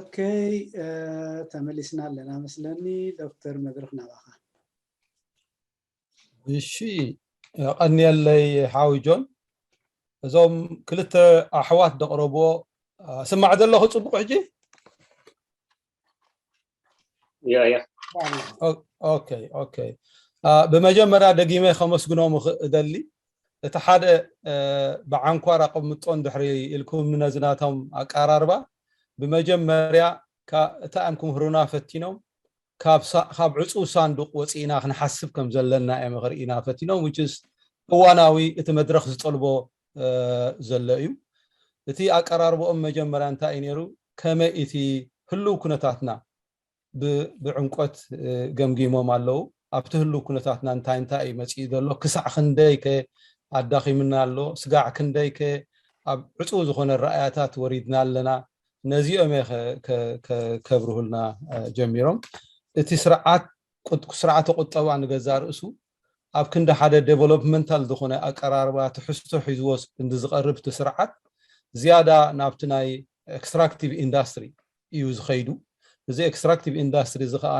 ኦኬ፣ ተመሊስና ኣለና መስለኒ። ዶክተር፣ መድረኽ ናባኻ። እሺ፣ ቀንየለይ ሓዊ ጆን። እዞም ክልተ ኣሕዋት ዘቕረብዎ ስማዕ ዘለኹ ጽቡቕ ሕጂ? ያ ያ ኦኬ፣ ኦኬ። ብመጀመርያ ደጊመ ከመስግኖም እደሊ። እቲ ሓደ ብዓንኳር ኣቐምጦን ድሕሪ ኢልኩም ነዚ ናቶም ኣቀራርባ፣ ብመጀመርያ እታ እዮም ክምህሩና ፈቲኖም፣ ካብ ዕፁ ሳንዱቅ ወፂእና ክንሓስብ ከም ዘለና እዮም ክርኢና ፈቲኖም። እዋናዊ እቲ መድረክ ዝጠልቦ ዘሎ እዩ። እቲ ኣቀራርቦኦም መጀመርያ እንታይ እዩ ነይሩ? ከመይ እቲ ህልው ኩነታትና ብዕምቆት ገምጊሞም ኣለዉ። ኣብቲ ህልው ኩነታትና እንታይ እንታይ እዩ መፂኡ ዘሎ? ክሳዕ ክንደይ ከ ኣዳኺምና ኣሎ? ስጋዕ ክንደይ ከ ኣብ ዕፁ ዝኾነ ረኣያታት ወሪድና ኣለና? ነዚኦም ከብርሁልና ጀሚሮም። እቲ ስርዓት ስርዓተ ቁጠባ ንገዛ ርእሱ ኣብ ክንዲ ሓደ ዴቨሎፕመንታል ዝኾነ ኣቀራርባ ትሕዝቶ ሒዝዎ እንዲ ዝቐርብ እቲ ስርዓት ዝያዳ ናብቲ ናይ ኤክስትራክቲቭ ኢንዳስትሪ እዩ ዝኸይዱ። እዚ ኤክስትራክቲቭ ኢንዳስትሪ እዚ ከኣ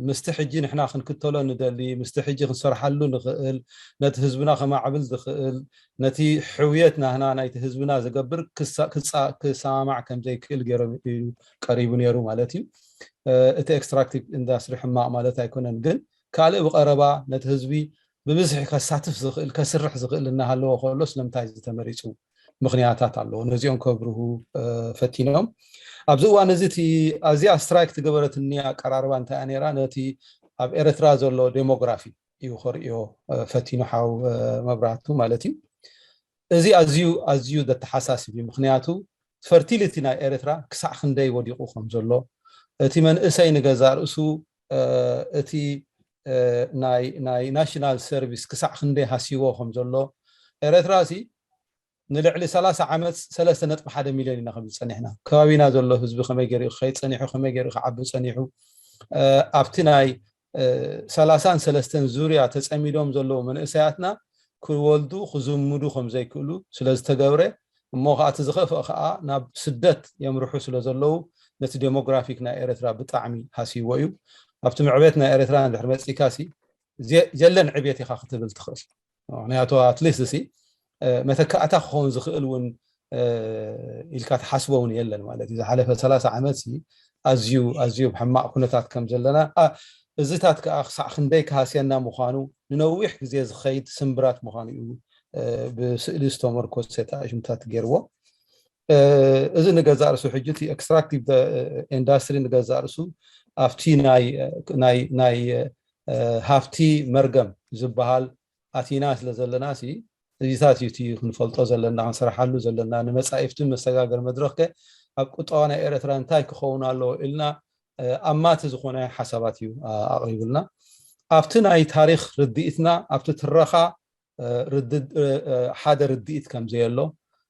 ምስቲ ሕጂ ንሕና ክንክተሎ ንደሊ፣ ምስቲ ሕጂ ክንሰርሓሉ ንኽእል፣ ነቲ ህዝብና ከማዕብል ዝኽእል፣ ነቲ ሕውየት ናህና ናይቲ ህዝብና ዝገብር ክሰማማዕ ከም ዘይክእል ገይሮም እዩ ቀሪቡ ነይሩ ማለት እዩ። እቲ ኤክስትራክቲቭ ኢንዳስትሪ ሕማቕ ማለት ኣይኮነን፣ ግን ካልእ ብቐረባ ነቲ ህዝቢ ብብዝሒ ከሳትፍ ዝኽእል ከስርሕ ዝኽእል እናሃለዎ ከሎ ስለምንታይ ዝተመሪፁ ምኽንያታት ኣለዎ። ነዚኦም ከብርሁ ፈቲኖም። ኣብዚ እዋን እዚ እቲ ኣዝያ ስትራይክ ትገበረትኒ ኣቀራርባ እንታይ እያ ነይራ? ነቲ ኣብ ኤርትራ ዘሎ ዴሞግራፊ እዩ ከርእዮ ፈቲኑ ሓው መብራህቱ ማለት እዩ። እዚ ኣዝዩ ኣዝዩ ዘተሓሳስብ እዩ። ምክንያቱ ፈርቲሊቲ ናይ ኤርትራ ክሳዕ ክንደይ ወዲቑ ከም ዘሎ፣ እቲ መንእሰይ ንገዛ ርእሱ እቲ ናይ ናሽናል ሰርቪስ ክሳዕ ክንደይ ሃሲዎ ከም ዘሎ፣ ኤርትራ ሲ ንልዕሊ ሰላሳ ዓመት ሰለስተ ነጥቢ ሓደ ሚልዮን ኢና ከብል ጸኒሕና። ከባቢና ዘሎ ህዝቢ ከመይ ገይሩ ክኸይድ ጸኒሑ፣ ከመይ ገይሩ ክዓቢ ጸኒሑ፣ ኣብቲ ናይ ሰላሳን ሰለስተን ዙርያ ተጸሚዶም ዘለዉ መንእሰያትና ክወልዱ ክዝምዱ ከም ዘይክእሉ ስለ ዝተገብረ፣ እሞ ከዓ እቲ ዝኸፍአ ከዓ ናብ ስደት የምርሑ ስለ ዘለዉ ነቲ ዴሞግራፊክ ናይ ኤርትራ ብጣዕሚ ሃሲዎ እዩ። ኣብቲ ምዕቤት ናይ ኤርትራ እንድሕር መጺእካ ሲ የለን ዕቤት ኢኻ ክትብል ትኽእል። ምክንያቱ ኣትሊስት ሲ መተካእታ ክኸውን ዝኽእል እውን ኢልካ ትሓስቦ እውን የለን ማለት እዩ። ዝሓለፈ ሰላሳ ዓመት ሲ ኣዝዩ ኣዝዩ ብሕማቕ ኩነታት ከም ዘለና፣ እዚታት ከዓ ክሳዕ ክንደይ ክሃስየና ምዃኑ፣ ንነዊሕ ግዜ ዝኸይድ ስምብራት ምዃኑ እዩ ብስእሊ ዝተመርኮሰ ኣእሽምታት ገይርዎ። እዚ ንገዛእ ርእሱ ሕጂ እቲ ኤክስትራክቲቭ ኢንዳስትሪ ንገዛእ ርእሱ ኣብቲ ናይ ሃፍቲ መርገም ዝበሃል ኣቲና ስለ ዘለና ሲ እዚታት እዩ እቲ ክንፈልጦ ዘለና ክንሰርሓሉ ዘለና። ንመፃኢፍቲ መሰጋገር መድረክ ከ ኣብ ቁጠባ ናይ ኤርትራ እንታይ ክኸውን ኣለዎ ኢልና ኣማቲ ዝኾነ ሓሳባት እዩ ኣቕሪቡልና። ኣብቲ ናይ ታሪክ ርድኢትና ኣብቲ ትረኻ ሓደ ርድኢት ከም ዘየሎ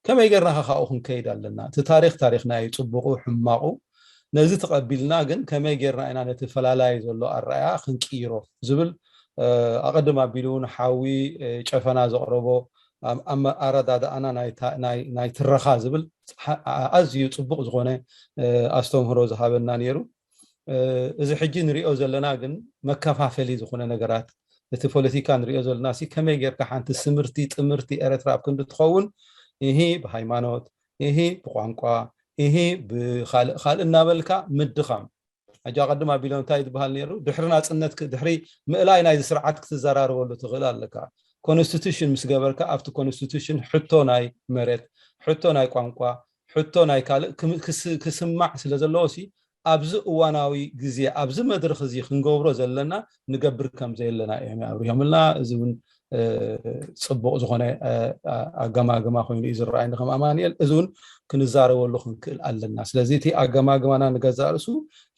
ከመይ ጌርና ከ ካብኡ ክንከይድ ኣለና? እቲ ታሪክ ታሪክና እዩ፣ ፅቡቁ ሕማቁ። ነዚ ተቐቢልና ግን ከመይ ጌርና ኢና ነቲ ፈላላይ ዘሎ ኣረኣያ ክንቅይሮ ዝብል ኣቐድም ኣቢሉ እውን ሓዊ ጨፈና ዘቕረቦ ኣረዳድኣና ናይ ትረኻ ዝብል ኣዝዩ ፅቡቕ ዝኾነ ኣስተምህሮ ዝሃበና ነይሩ። እዚ ሕጂ ንሪኦ ዘለና ግን መከፋፈሊ ዝኾነ ነገራት፣ እቲ ፖለቲካ ንሪኦ ዘለና ሲ ከመይ ጌርካ ሓንቲ ስምርቲ ጥምርቲ ኤርትራ ኣብ ክንዲ ትኸውን፣ ኢሂ ብሃይማኖት፣ ኢሂ ብቋንቋ፣ ኢሂ ብካልእ ካልእ እናበልካ ምድኻም። ሕጂ ኣቐድም ኣቢሎም እንታይ ዝበሃል ነይሩ? ድሕሪ ናፅነት ድሕሪ ምእላይ ናይዚ ስርዓት ክትዘራረበሉ ትኽእል ኣለካ። ኮንስቲቱሽን ምስ ገበርካ ኣብቲ ኮንስቲቱሽን ሕቶ ናይ መሬት፣ ሕቶ ናይ ቋንቋ፣ ሕቶ ናይ ካልእ ክስማዕ ስለ ዘለዎ ሲ ኣብዚ እዋናዊ ግዜ ኣብዚ መድረኽ እዚ ክንገብሮ ዘለና ንገብር ከም ዘየለና እዮም ኣብሪሆምልና። እዚ እውን ፅቡቕ ዝኾነ ኣገማግማ ኮይኑ እዩ ዝረኣየኒ ከም ኣማንኤል። እዚ እውን ክንዛረበሉ ክንክእል ኣለና። ስለዚ እቲ ኣገማግማና ንገዛእ ርእሱ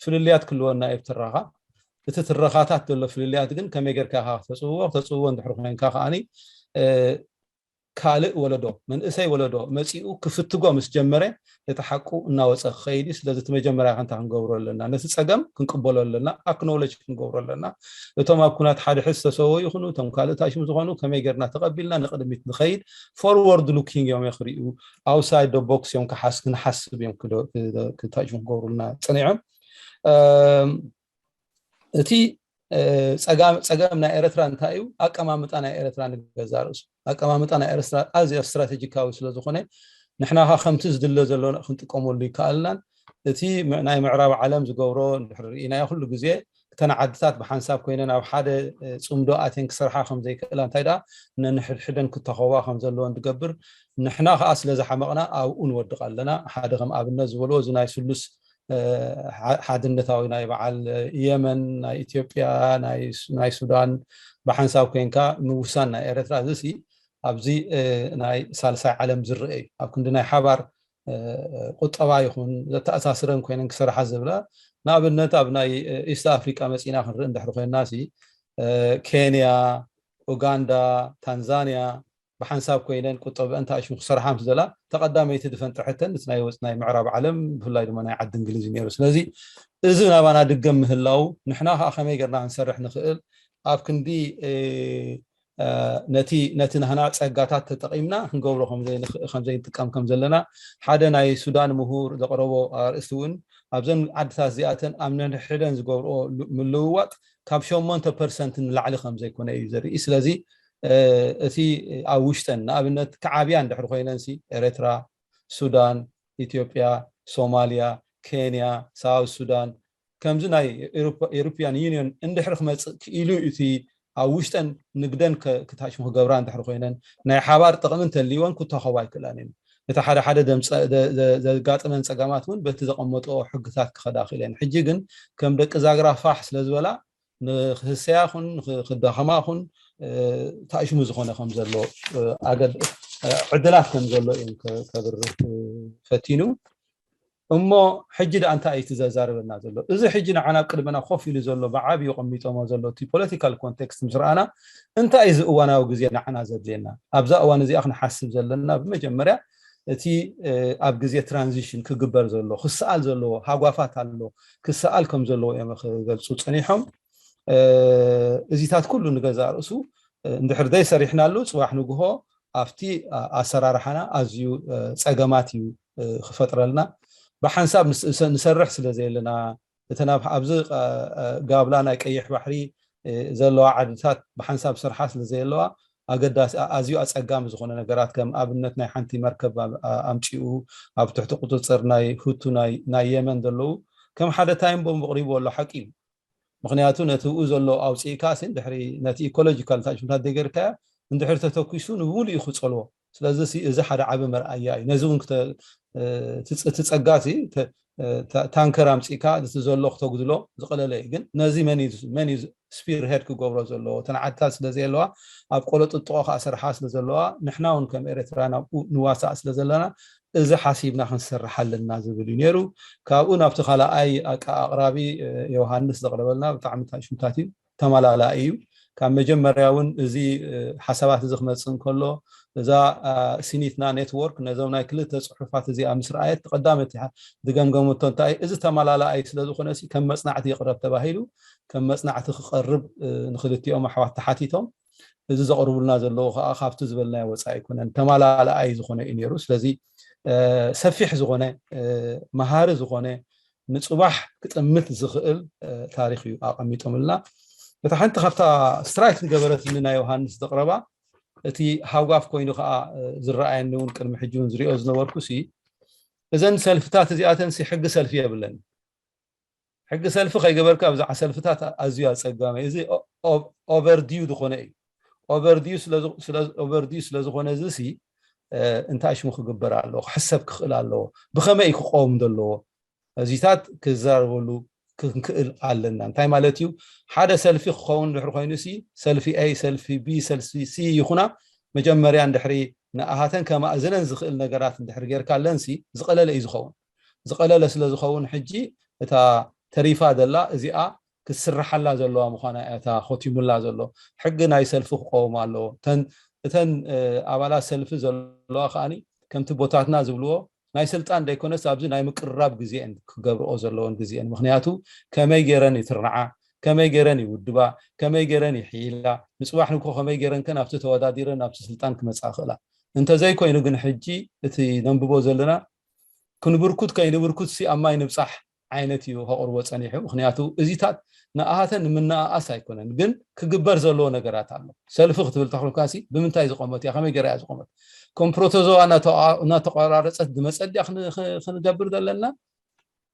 ፍልልያት ክልወና እዩ ትረኻ። እቲ ትረኻታት ዘሎ ፍልልያት ግን ከመይ ጌርካ ኢኻ ክተፅውዎ? ክተፅውዎ እንድሕር ኮይንካ ከዓኒ ካልእ ወለዶ፣ መንእሰይ ወለዶ መፂኡ ክፍትጎ ምስ ጀመረ፣ እቲ ሓቁ እናወፀ ክኸይድ እዩ። ስለዚ እቲ መጀመርያ ከንታ ክንገብሮ ኣለና፣ ነቲ ፀገም ክንቅበሎ ኣለና፣ ኣክኖሎጅ ክንገብሮ ኣለና። እቶም ኣብ ኩናት ሓደ ሕዚ ዝተሰወ ይኹኑ እቶም ካልእ ታሽሙ ዝኾኑ ከመይ ጌርና ተቐቢልና ንቕድሚት ንኸይድ፣ ፎርወርድ ሉኪንግ እዮም ክርእዩ፣ ኣውሳይድ ዶ ቦክስ እዮም ክሓስ ክንሓስብ እዮም ክታሽሙ ክገብሩልና ፀኒዖም። እቲ ፀገም ናይ ኤረትራ እንታይ እዩ? ኣቀማምጣ ናይ ኤረትራ ንገዛ ርእሱ፣ ኣቀማምጣ ናይ ኤረትራ ኣዝዮ ስትራቴጂካዊ ስለዝኾነ ንሕና ኸ ከምቲ ዝድለ ዘሎ ክንጥቀመሉ ይከኣልናን። እቲ ናይ ምዕራብ ዓለም ዝገብሮ እንድሕር ርኢናዮ ኩሉ ግዜ እተን ዓድታት ብሓንሳብ ኮይነን ኣብ ሓደ ፅምዶ ኣትየን ክሰርሓ ከምዘይክእላ እንታይ ደኣ ነንሕድሕደን ክተኸዋ ከምዘለወን ትገብር። ንሕና ከዓ ስለዝሓመቕና ኣብኡ ንወድቕ ኣለና። ሓደ ከም ኣብነት ዝበልዎ እዚ ናይ ስሉስ ሓድነታዊ ናይ በዓል የመን፣ ናይ ኢትዮጵያ፣ ናይ ሱዳን ብሓንሳብ ኮይንካ ምውሳን ናይ ኤረትራ እዚ ኣብዚ ናይ ሳልሳይ ዓለም ዝረአ እዩ። ኣብ ክንዲ ናይ ሓባር ቁጠባ ይኹን ዘተኣሳስረን ኮይነን ክሰርሓ ዝብላ ንኣብነት ኣብ ናይ ኢስት ኣፍሪቃ መፂና ክንርኢ እንድሕር ኮይንና ሲ ኬንያ፣ ኡጋንዳ፣ ታንዛንያ ብሓንሳብ ኮይነን ቁጠብአን ተኣሽሙ ክሰርሓ ምስ ዘላ ተቐዳመይቲ ዝፈንጠሐተን እቲ ናይ ወፅ ናይ ምዕራብ ዓለም ብፍላይ ድማ ናይ ዓዲ እንግሊዝ እዩ ነይሩ። ስለዚ እዚ ናባና ድገም ምህላው ንሕና ከዓ ከመይ ጌርና ክንሰርሕ ንኽእል ኣብ ክንዲ ነቲ ነቲ ናህና ፀጋታት ተጠቒምና ክንገብሮ ከምዘይንጥቀም ከም ዘለና ሓደ ናይ ሱዳን ምሁር ዘቕረቦ ኣርእስቲ እውን ኣብዘን ዓድታት እዚኣተን ኣብ ነንሕደን ዝገብርኦ ምልውዋጥ ካብ ሸሞንተ ፐርሰንት ንላዕሊ ከም ዘይኮነ እዩ ዘርኢ። ስለዚ እቲ ኣብ ውሽጠን ንኣብነት ክዓብያ እንድሕር ኮይነን ሲ ኤረትራ፣ ሱዳን፣ ኢትዮጵያ፣ ሶማልያ፣ ኬንያ፣ ሳውት ሱዳን ከምዚ ናይ ኤሮፒያን ዩኒዮን እንድሕር ክመፅእ ክኢሉ እቲ ኣብ ውሽጠን ንግደን ክታሽሙ ክገብራ እንድሕር ኮይነን ናይ ሓባር ጥቕሚ እንተልይወን ክተኸዋ ኣይክእላን እየን። እቲ ሓደ ሓደ ዘጋጥመን ፀገማት እውን በቲ ዘቐመጠኦ ሕግታት ክኸዳ ክእል እየን። ሕጂ ግን ከም ደቂ ዛግራ ፋሕ ስለዝበላ ንክህሰያ ኹን ክዳኸማ ኹን ታእሽሙ ዝኾነ ከም ዘሎ ዕድላት ከም ዘሎ እዮም ከብርህ ፈቲኑ። እሞ ሕጂ ደኣ እንታይ እዩ እቲ ዘዛርበና ዘሎ? እዚ ሕጂ ንዓና ኣብ ቅድመና ኮፍ ኢሉ ዘሎ ብዓብዩ ቀሚጦሞ ዘሎ እቲ ፖለቲካል ኮንቴክስት ምስ ረኣና እንታይ እዩ እዚ እዋናዊ ግዜ ንዓና ዘድልየና? ኣብዛ እዋን እዚኣ ክንሓስብ ዘለና ብመጀመርያ እቲ ኣብ ግዜ ትራንዚሽን ክግበር ዘሎ ክሰኣል ዘለዎ ሃጓፋት ኣሎ ክሰኣል ከም ዘለዎ እዮም ክገልፁ ፀኒሖም። እዚታት ኩሉ ንገዛ ርእሱ እንድሕር ዘይሰሪሕናሉ ፅባሕ ንግሆ ኣብቲ ኣሰራርሓና ኣዝዩ ፀገማት እዩ ክፈጥረልና። ብሓንሳብ ንሰርሕ ስለ ዘየለና እተን ኣብዚ ጋብላ ናይ ቀይሕ ባሕሪ ዘለዋ ዓድታት ብሓንሳብ ሰርሓ ስለ ዘየለዋ ኣገዳሲ ኣዝዩ ኣፀጋሚ ዝኾነ ነገራት ከም ኣብነት ናይ ሓንቲ መርከብ ኣምፂኡ ኣብ ትሕቲ ቁፅፅር ናይ ሁቱ ናይ የመን ዘለዉ ከም ሓደ ታይም ቦምብ ኣቕሪቡ ኣሎ ሓቂ እዩ። ምክንያቱ ነቲ ብኡ ዘሎ ኣውፅኢካ ሲ ድሕሪ ነቲ ኢኮሎጂካል ታሽምታት ደገርካዮ እንድሕር ተተኩሱ ንብሙሉ እዩ ክፀልዎ። ስለዚ እዚ ሓደ ዓቢ መርኣያ እዩ። ነዚ እውን እቲ ፀጋ ታንከር ኣምፂእካ እቲ ዘሎ ክተጉድሎ ዝቀለለ እዩ። ግን ነዚ መን እዩ ስፒር ሄድ ክገብሮ ዘለዎ? እተን ዓድታት ስለዘየለዋ ኣብ ቆሎ ጥጥቆ ከዓ ሰርሓ ስለዘለዋ ንሕና እውን ከም ኤርትራ ናብኡ ንዋሳእ ስለዘለና እዚ ሓሲብና ክንሰርሕ ኣለና ዝብል እዩ ነይሩ። ካብኡ ናብቲ ካልኣይ ኣቅራቢ ዮሃንስ ዘቅረበልና ብጣዕሚ ታሽምታት እዩ፣ ተመላላኢ እዩ። ካብ መጀመርያ እውን እዚ ሓሳባት እዚ ክመፅእ እንከሎ እዛ ሲኒትና ኔትወርክ ነዞም ናይ ክልተ ፅሑፋት እዚኣ ምስ ረኣየት ቀዳመቲ ዝገምገመቶ እንታይ እዚ ተመላላኣይ ስለዝኾነ ከም መፅናዕቲ ይቅረብ ተባሂሉ ከም መፅናዕቲ ክቀርብ ንክልቲኦም ኣሕዋት ተሓቲቶም እዚ ዘቕርቡልና ዘለዉ ከዓ ካብቲ ዝበልናዮ ወፃኢ ኣይኮነን፣ ተመላላኣይ ዝኾነ እዩ ነይሩ። ስለዚ ሰፊሕ ዝኾነ መሃሪ ዝኾነ ንፅባሕ ክጥምት ዝኽእል ታሪክ እዩ ኣቐሚጦምልና። እታ ሓንቲ ካብታ ስትራይክ ዝገበረትኒ ናይ ዮሃንስ ዘቕረባ እቲ ሃጓፍ ኮይኑ ከዓ ዝረኣየኒ እውን ቅድሚ ሕጂ እውን ዝሪኦ ዝነበርኩ ሲ እዘን ሰልፍታት እዚኣተን ሲ ሕጊ ሰልፊ የብለን። ሕጊ ሰልፊ ከይገበርካ ብዛዕባ ሰልፍታት ኣዝዩ ኣፀጋሚ እዚ ኦቨርዲዩ ዝኾነ እዩ። ኦቨርዲዩ ስለዝኾነ እዚ ሲ እንታይ ሽሙ ክግበር ኣለዎ ክሕሰብ ክኽእል ኣለዎ። ብኸመይ ክቆም ዘለዎ እዚታት ክዛረበሉ ክንክእል ኣለና። እንታይ ማለት እዩ? ሓደ ሰልፊ ክኸውን ድሕሪ ኮይኑ ሲ ሰልፊ ኤ ሰልፊ ቢ ሰልፊ ሲ ይኹና መጀመርያ እንድሕሪ ንኣሃተን ከማእዝነን ዝኽእል ነገራት እንድሕሪ ጌርካ ኣለንሲ ዝቐለለ እዩ ዝኸውን። ዝቐለለ ስለ ዝኸውን ሕጂ እታ ተሪፋ ዘላ እዚኣ ክትስርሓላ ዘለዋ ምዃና እታ ኮቲሙላ ዘሎ ሕጊ ናይ ሰልፊ ክቀውም ኣለዎ። ተን እተን ኣባላት ሰልፊ ዘለዋ ከዓኒ ከምቲ ቦታትና ዝብልዎ ናይ ስልጣን ዘይኮነስ ኣብዚ ናይ ምቅርራብ ግዜን ክገብርኦ ዘለዎን ግዜን። ምክንያቱ ከመይ ገይረን ይትርንዓ፣ ከመይ ገይረን ይውድባ፣ ከመይ ገይረን ይሕይላ፣ ንፅባሕ ንግሆ ከመይ ገይረን ከ ናብቲ ተወዳዲረን ናብቲ ስልጣን ክመፃ ክእላ። እንተዘይኮይኑ ግን ሕጂ እቲ ነንብቦ ዘለና ክንብርኩት ከይንብርኩት ሲ ኣብ ማይ ንብፃሕ ዓይነት እዩ ከቕርቦ ፀኒሑ። ምክንያቱ እዚታት ንኣሃተን ንምንኣኣስ ኣይኮነን፣ ግን ክግበር ዘለዎ ነገራት ኣሎ። ሰልፊ ክትብል ተኽልካሲ ብምንታይ ዝቆመት እያ፣ ከመይ ገይራ እያ ዝቆመት፣ ከም ፕሮቶዞዋ እናተቋራረፀት ዝመፀ ድያ ክንገብር ዘለና?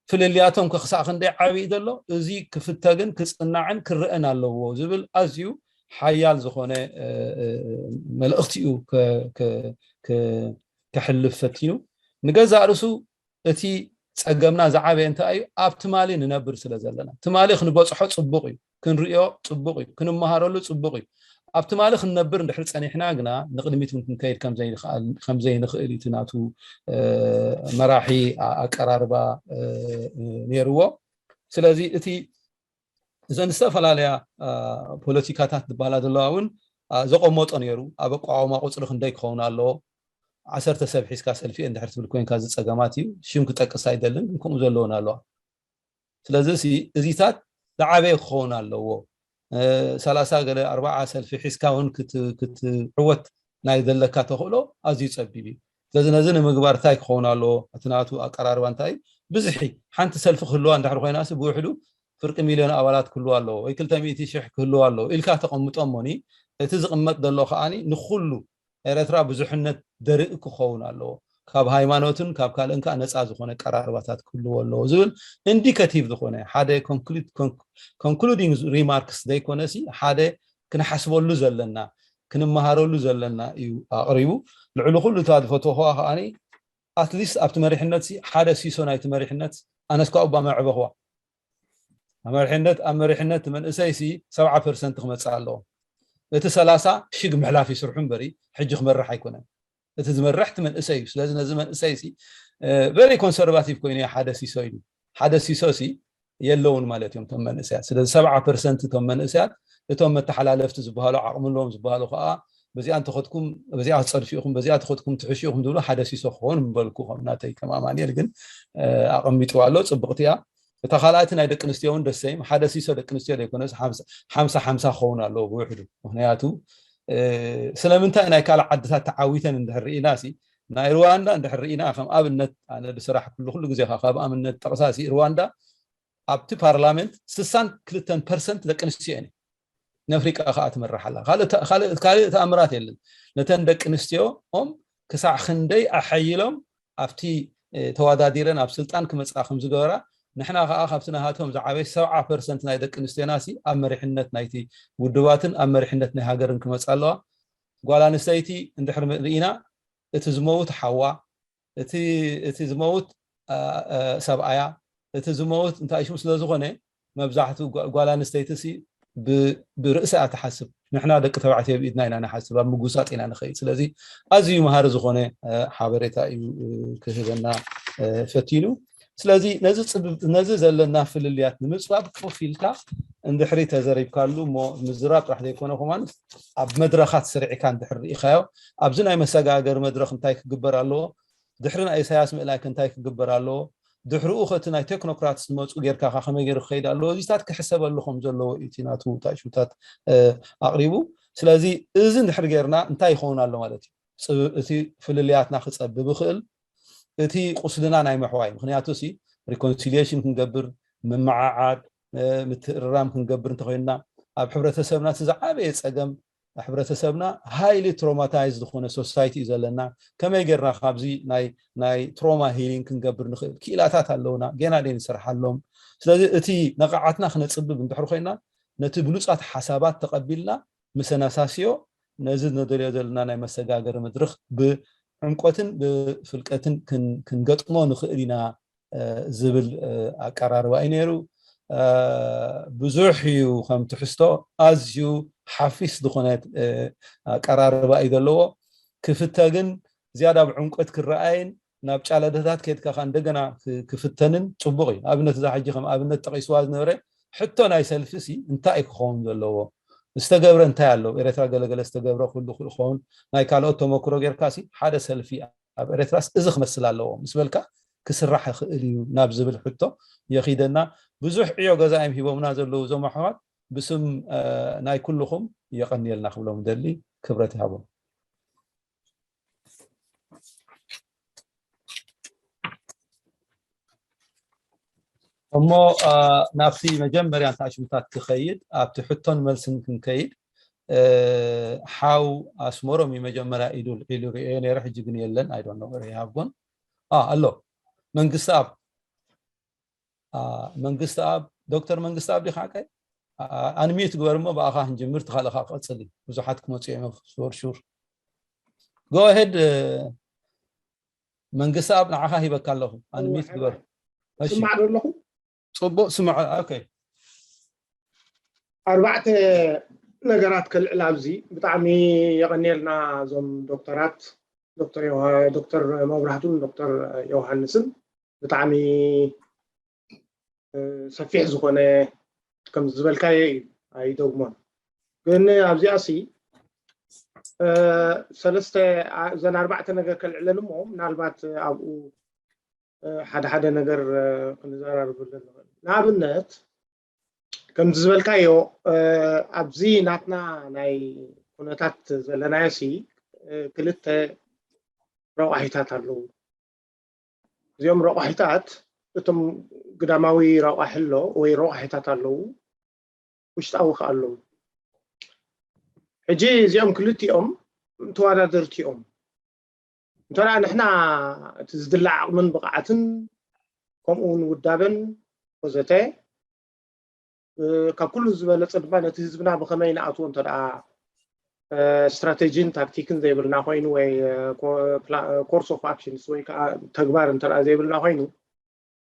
ፍልልያቶም ከክሳዕ ክንደይ ዓብዪ ዘሎ፣ እዚ ክፍተግን ክፅናዕን ክረአን ኣለዎ ዝብል ኣዝዩ ሓያል ዝኾነ መልእኽቲ እዩ ከሕልፍ ፈቲኑ። ንገዛእ ርእሱ እቲ ፀገምና ዝዓበየ እንታይ እዩ? ኣብ ትማሊ ንነብር ስለ ዘለና። ትማሊ ክንበፅሖ ፅቡቕ እዩ፣ ክንርእዮ ፅቡቕ እዩ፣ ክንመሃረሉ ፅቡቕ እዩ። ኣብ ትማሊ ክንነብር እንድሕር ፀኒሕና ግና ንቕድሚት እውን ክንከይድ ከምዘይንኽእል እዩ እቲ ናቱ መራሒ ኣቀራርባ ነይርዎ። ስለዚ እቲ እዘን ዝተፈላለያ ፖለቲካታት ዝበሃላ ዘለዋ እውን ዘቐመጦ ነይሩ። ኣብ ኣቋውማ ቁፅሪ ክንደይ ክኸውን ኣለዎ? ዓሰርተ ሰብ ሒዝካ ሰልፊ እንድሕር ትብል ኮይንካ እዚ ፀገማት እዩ። ሽም ክጠቅስ ኣይደልን፣ ግን ከምኡ ዘለውን ኣለዋ። ስለዚ እዚታት ዝዓበየ ክኸውን ኣለዎ። ሰላሳ ገለ ኣርባዓ ሰልፊ ሒዝካ እውን ክትዕወት ናይ ዘለካ ተኽእሎ ኣዝዩ ፀቢብ እዩ። ስለዚ ነዚ ንምግባር እንታይ ክኸውን ኣለዎ? እቲ ናቱ ኣቀራርባ እንታይ እዩ? ብዝሒ ሓንቲ ሰልፊ ክህልዋ እንድሕር ኮይና ብውሕዱ ፍርቂ ሚልዮን ኣባላት ክህልዋ ኣለዎ ወይ ክልተ ሚእቲ ሽሕ ክህልዋ ኣለዎ ኢልካ ተቐምጦ እሞኒ፣ እቲ ዝቕመጥ ዘሎ ከዓኒ ንኩሉ ኤረትራ ብዙሕነት ደርኢ ክኸውን ኣለዎ። ካብ ሃይማኖትን ካብ ካልእን ከዓ ነፃ ዝኾነ ቀራርባታት ክህልዎ ኣለዎ ዝብል ኢንዲኬቲቭ ዝኾነ ሓደ ኮንክሉዲንግ ሪማርክስ ዘይኮነሲ ሓደ ክንሓስበሉ ዘለና ክንመሃረሉ ዘለና እዩ ኣቕሪቡ። ልዕሊ ኩሉ እታ ዝፈትወኽዋ ከዓኒ ኣትሊስት ኣብቲ መሪሕነት ሓደ ሲሶ ናይቲ መሪሕነት ኣነስኳ እባ መዕበኽዋ። ኣብ መሪሕነት ኣብ መሪሕነት መንእሰይ ሲ ሰብዓ ፐርሰንት ክመፅእ ኣለዎ። እቲ ሰላሳ ሽግ ምሕላፍ ይስርሑ እምበሪ ሕጂ ክመርሕ ኣይኮነን። እቲ ዝመርሕ እቲ መንእሰይ እዩ። ስለዚ ነዚ መንእሰይ ሲ ቨሪ ኮንሰርቫቲቭ ኮይኑ ሓደ ሲሶ ኢሉ ሓደ ሲሶ ሲ የለውን ማለት እዮም እቶም መንእሰያት። ስለዚ ሰብዓ ፐርሰንት እቶም መንእሰያት እቶም መተሓላለፍቲ ዝበሃሉ ዓቕሚ ኣለዎም ዝበሃሉ ከዓ በዚኣ እንተኸድኩም በዚኣ ክፀድፊ ኢኹም በዚኣ ተኸድኩም ትሕሹ ኢኹም ዝብሉ ሓደ ሲሶ ክኸውን ምበልኩ ከም ናተይ ከም ኣማንኤል ግን ኣቐሚጥዋ ኣሎ። ፅብቕቲ እያ። እታ ካልኣይቲ ናይ ደቂ ኣንስትዮ እውን ደሰይም ሓደ ሲሶ ደቂ ኣንስትዮ ዘይኮነስ ሓምሳ ሓምሳ ክኸውን ኣለዎ ብውሕዱ። ምክንያቱ ስለምንታይ ናይ ካልእ ዓድታት ተዓዊተን እንድሕር ርኢና ሲ ናይ ሩዋንዳ እንድሕር ርኢና ከም ኣብነት ኣነ ዝሰራሕ ኩሉ ኩሉ ግዜ ካብ ኣብነት ጠቕሳ ሲ ሩዋንዳ ኣብቲ ፓርላመንት ስሳን ክልተን ፐርሰንት ደቂ ኣንስትዮ እየን። ንኣፍሪቃ ከዓ ትመርሕ ኣላ። ካልእ ተኣምራት የለን። ነተን ደቂ ኣንስትዮ ኦም ክሳዕ ክንደይ ኣሐይሎም ኣብቲ ተወዳዲረን ኣብ ስልጣን ክመፅኣ ከምዝገበራ ንሕና ከዓ ካብቲ ናሃቶም ዝዓበየ ሰብዓ ፐርሰንት ናይ ደቂ ኣንስትዮና ሲ ኣብ መሪሕነት ናይቲ ውድባትን ኣብ መሪሕነት ናይ ሃገርን ክመፃ ኣለዋ። ጓል ኣንስተይቲ እንድሕር ርኢና እቲ ዝመውት ሓዋ እቲ ዝመውት ሰብኣያ እቲ ዝመውት እንታይ ሽሙ ስለዝኾነ መብዛሕትኡ ጓል ኣንስተይቲ ሲ ብርእሲ እያ ትሓስብ። ንሕና ደቂ ተባዕትዮ ብኢድና ኢና ንሓስብ፣ ኣብ ምጉሳጥ ኢና ንኸይድ። ስለዚ ኣዝዩ መሃሪ ዝኾነ ሓበሬታ እዩ ክህበና ፈቲኑ። ስለዚ ነዚ ዘለና ፍልልያት ንምፅባብ ኮፍ ኢልካ እንድሕሪ ተዘሪብካሉ እሞ ምዝራብ ጥራሕ ዘይኮነ ኮማንስ ኣብ መድረኻት ስሪዕካ እንድሕር ርኢኻዮ ኣብዚ ናይ መሰጋገሪ መድረኽ እንታይ ክግበር ኣለዎ ድሕሪ ናይ ኢሳያስ ምእላይ እንታይ ክግበር ኣለዎ ድሕርኡ ከቲ ናይ ቴክኖክራትስ ዝመፁ ጌርካ ከመይ ገይሩ ክኸይድ ኣለዎ እዚታት ክሕሰበሉ ከም ዘለዎ እዩ እቲ ናቱ ታሽታት ኣቕሪቡ። ስለዚ እዚ እንድሕር ጌርና እንታይ ይኸውን ኣሎ ማለት እዩ? እቲ ፍልልያትና ክፀብብ ይኽእል፣ እቲ ቁስልና ናይ ምሕዋይ ምክንያቱ ሲ ሪኮንሲሊሽን ክንገብር ምምዓዓድ ምትእርራም ክንገብር እንተኮይንና ኣብ ሕብረተሰብና እቲ ዝዓበየ ፀገም ሕብረተሰብና ሃይሊ ትሮማታይዝ ዝኾነ ሶሳይቲ እዩ ዘለና። ከመይ ጌርና ካብዚ ናይ ትሮማ ሂሊንግ ክንገብር ንኽእል ክኢላታት ኣለውና፣ ጌና ደይ ንሰርሓሎም። ስለዚ እቲ ነቕዓትና ክነፅብብ እንድሕር ኮይና ነቲ ብሉፃት ሓሳባት ተቐቢልና ምሰናሳስዮ ነዚ ነደልዮ ዘለና ናይ መሰጋገሪ መድረኽ ብዕምቆትን ብፍልቀትን ክንገጥሞ ንኽእል ኢና ዝብል ኣቀራርባ እዩ ነይሩ። ብዙሕ እዩ ከም ትሕዝቶ ኣዝዩ ሓፊስ ዝኾነ ኣቀራርባ እዩ ዘለዎ። ክፍተ ግን ዝያዳ ብዕምቆት ክረኣይን ናብ ጫለደታት ከድካ ከ እንደገና ክፍተንን ፅቡቕ እዩ። ኣብነት እዛ ሕጂ ከም ኣብነት ጠቂስዋ ዝነበረ ሕቶ ናይ ሰልፊ ሲ እንታይ እዩ ክኸውን ዘለዎ? ዝተገብረ እንታይ ኣሎ? ኤረትራ ገለገለ ዝተገብረ ኩሉ ክኸውን ናይ ካልኦት ተመክሮ ጌርካ ሲ ሓደ ሰልፊ ኣብ ኤረትራስ እዚ ክመስል ኣለዎ ምስ በልካ ክስራሕ ይኽእል እዩ ናብ ዝብል ሕቶ የኺደና። ብዙሕ ዕዮ ገዛ እዮም ሂቦምና ዘለዉ እዞም ኣሕዋት። ብስም ናይ ኩልኹም የቐንየልና ክብሎም ደሊ ክብረት ይሃቦም። እሞ ናብቲ መጀመርያ እንተ ኣሽሙታት ክኸይድ ኣብቲ ሕቶን መልስን ክንከይድ ሓው ኣስመሮም እዩ መጀመርያ ኢዱ ልዒሉ ርእዮ ነይረ። ሕጂ ግን የለን። ኣይዶን ርሃብ ጎን ኣሎ መንግስቲ ኣብ መንግስቲ ኣብ ዶክተር መንግስቲ ኣብ ዲኻ ቀይ ኣንሚት ግበር እሞ ብኣኻ ክንጅምር ትኻልኻ ክቐፅል እዩ። ብዙሓት ክመፁ እዮም ፎር ሹር። ጎ ሄድ መንግስቲ ኣብ ንዓኻ ሂበካ ኣለኹ። ኣንሚት ግበር። ስማዕ ዶ ኣለኹ? ፅቡቅ ስምዖ። ኦኬ ኣርባዕተ ነገራት ከልዕል ኣብዚ። ብጣዕሚ የቐንየልና እዞም ዶክተራት ዶክተር መብራህቱን ዶክተር ዮሃንስን ብጣዕሚ ሰፊሕ ዝኾነ ከም ዝበልካዮ እዩ ኣይደግሞን። ግን ኣብዚኣ ሲ ሰለስተ እዘን ኣርባዕተ ነገር ከልዕለን እሞ ምናልባት ኣብኡ ሓደ ሓደ ነገር ክንዘራርበለን ንኽእል። ንኣብነት ከምዚ ዝበልካዮ ኣብዚ ናትና ናይ ኩነታት ዘለናዮ ሲ ክልተ ረቋሒታት ኣለዉ። እዚኦም ረቋሒታት እቶም ግዳማዊ ረቋሒ ኣሎ ወይ ረቋሒታት ኣለዉ፣ ውሽጣዊ ከ ኣለዉ። ሕጂ እዚኦም ክልቲኦም ተወዳደርቲ እዮም። እንተ ንሕና እቲ ዝድለ ዓቕምን ብቕዓትን ከምኡ እውን ውዳበን ወዘተ ካብ ኩሉ ዝበለፀ ድማ ነቲ ህዝብና ብኸመይ ንኣትዎ እንተ strategy ን ታክቲክን ዘይብልና ኮይኑ ወይ course of actions ወይ ከዓ ተግባር እንተ ዘይብልና ኮይኑ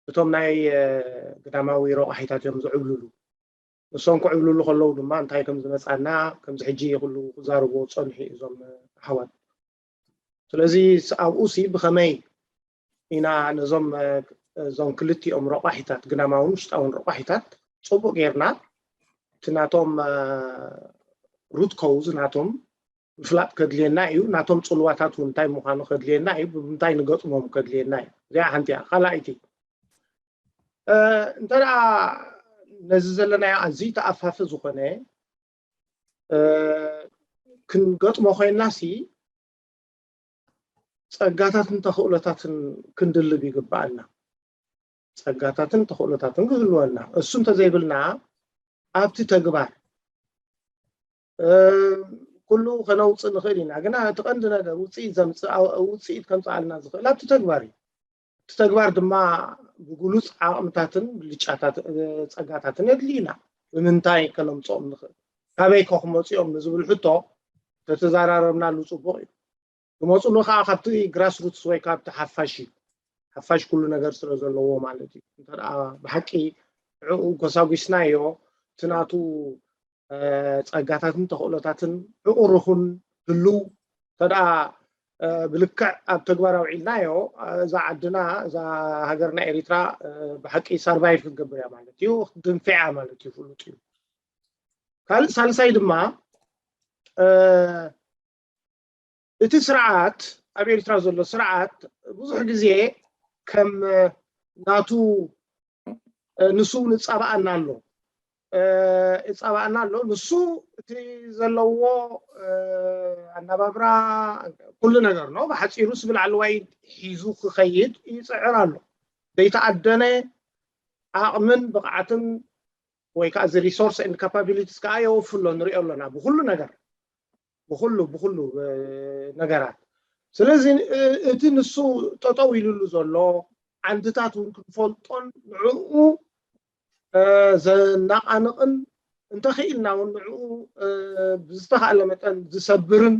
እቶም ናይ ግዳማዊ ረቋሒታት እዮም ዝዕብልሉ። እሶም ክዕብልሉ ከለዉ ድማ እንታይ ከም ዝመፃና ከምዚ ሕጂ ኩሉ ክዛረብዎ ዝፀንሑ እዞም ኣሕዋት። ስለዚ ኣብኡ ሲ ብኸመይ ኢና ነዞም እዞም ክልቲኦም ረቋሒታት ግዳማውን ውሽጣውን ረቋሒታት ፅቡቅ ጌርና እቲ ናቶም root cause ናቶም ምፍላጥ ከድልየና እዩ። ናቶም ፅልዋታት እውን እንታይ ምዃኑ ከድልየና እዩ። ብምንታይ ንገጥሞም ከድልየና እዩ። እዚኣ ሓንቲ እያ። ካልኣይቲ እንተ ነዚ ዘለናዮ ኣዝዩ ተኣፋፊ ዝኾነ ክንገጥሞ ኮይንና ሲ ፀጋታትን ተኽእሎታትን ክንድልብ ይግበኣና። ፀጋታትን ተኽእሎታትን ክህልወና እሱ እንተዘይብልና ኣብቲ ተግባር ኩሉ ከነውፅእ ንኽእል ኢና። ግና እቲ ቀንዲ ነገር ውፅኢት ዘምፅእ ውፅኢት ከምፅኣልና ዝኽእል ኣብቲ ተግባር እዩ። እቲ ተግባር ድማ ብግሉፅ ዓቕምታትን ብልጫታት ፀጋታትን የድልዩና። ብምንታይ ከነምፅኦም ንኽእል ካበይ ከ ክመፅኦም ንዝብል ሕቶ ተተዘራረብናሉ ፅቡቕ እዩ። ክመፁሉ ከዓ ካብቲ grassroots ወይ ካብቲ ሓፋሽ እዩ። ሓፋሽ ኩሉ ነገር ስለ ዘለዎ ማለት እዩ። እንተ ብሓቂ ዕኡ ጎሳጒስናዮ እቲ ናቱ ፀጋታትን ተኽእሎታትን ዕቑር ይኹን ህልው እንተ ብልክዕ ኣብ ተግባር ኣውዒልናዮ እዛ ዓድና እዛ ሃገርና ኤሪትራ ብሓቂ survive ክትገብር እያ ማለት እዩ። ክትድንፍዕ እያ ማለት እዩ። ፍሉጥ እዩ። ካልእ ሳልሳይ ድማ እቲ ስርዓት ኣብ ኤሪትራ ዘሎ ስርዓት ብዙሕ ግዜ ከም ናቱ ንሱ እውን ይፃባኣና ኣሎ ይፃባኣና ኣሎ። ንሱ እቲ ዘለዎ ኣናባብራ ኩሉ ነገር ነው ብሓፂሩ ስብል ዓለዋይ ሒዙ ክኸይድ ይፅዕር ኣሎ። ዘይተኣደነ ዓቕምን ብቕዓትን ወይ ከዓ እዚ resource and capabilities ከዓ የወፍሎ ንሪኦ ኣለና ብኩሉ ነገር ብኩሉ ብኩሉ ነገራት። ስለዚ እቲ ንሱ ጠጠው ኢሉሉ ዘሎ ዓንድታት እውን ክንፈልጦን ንዕኡ ዘናቃንቕን እንተኽኢልና እውን ንዕኡ ብዝተኻእለ መጠን ዝሰብርን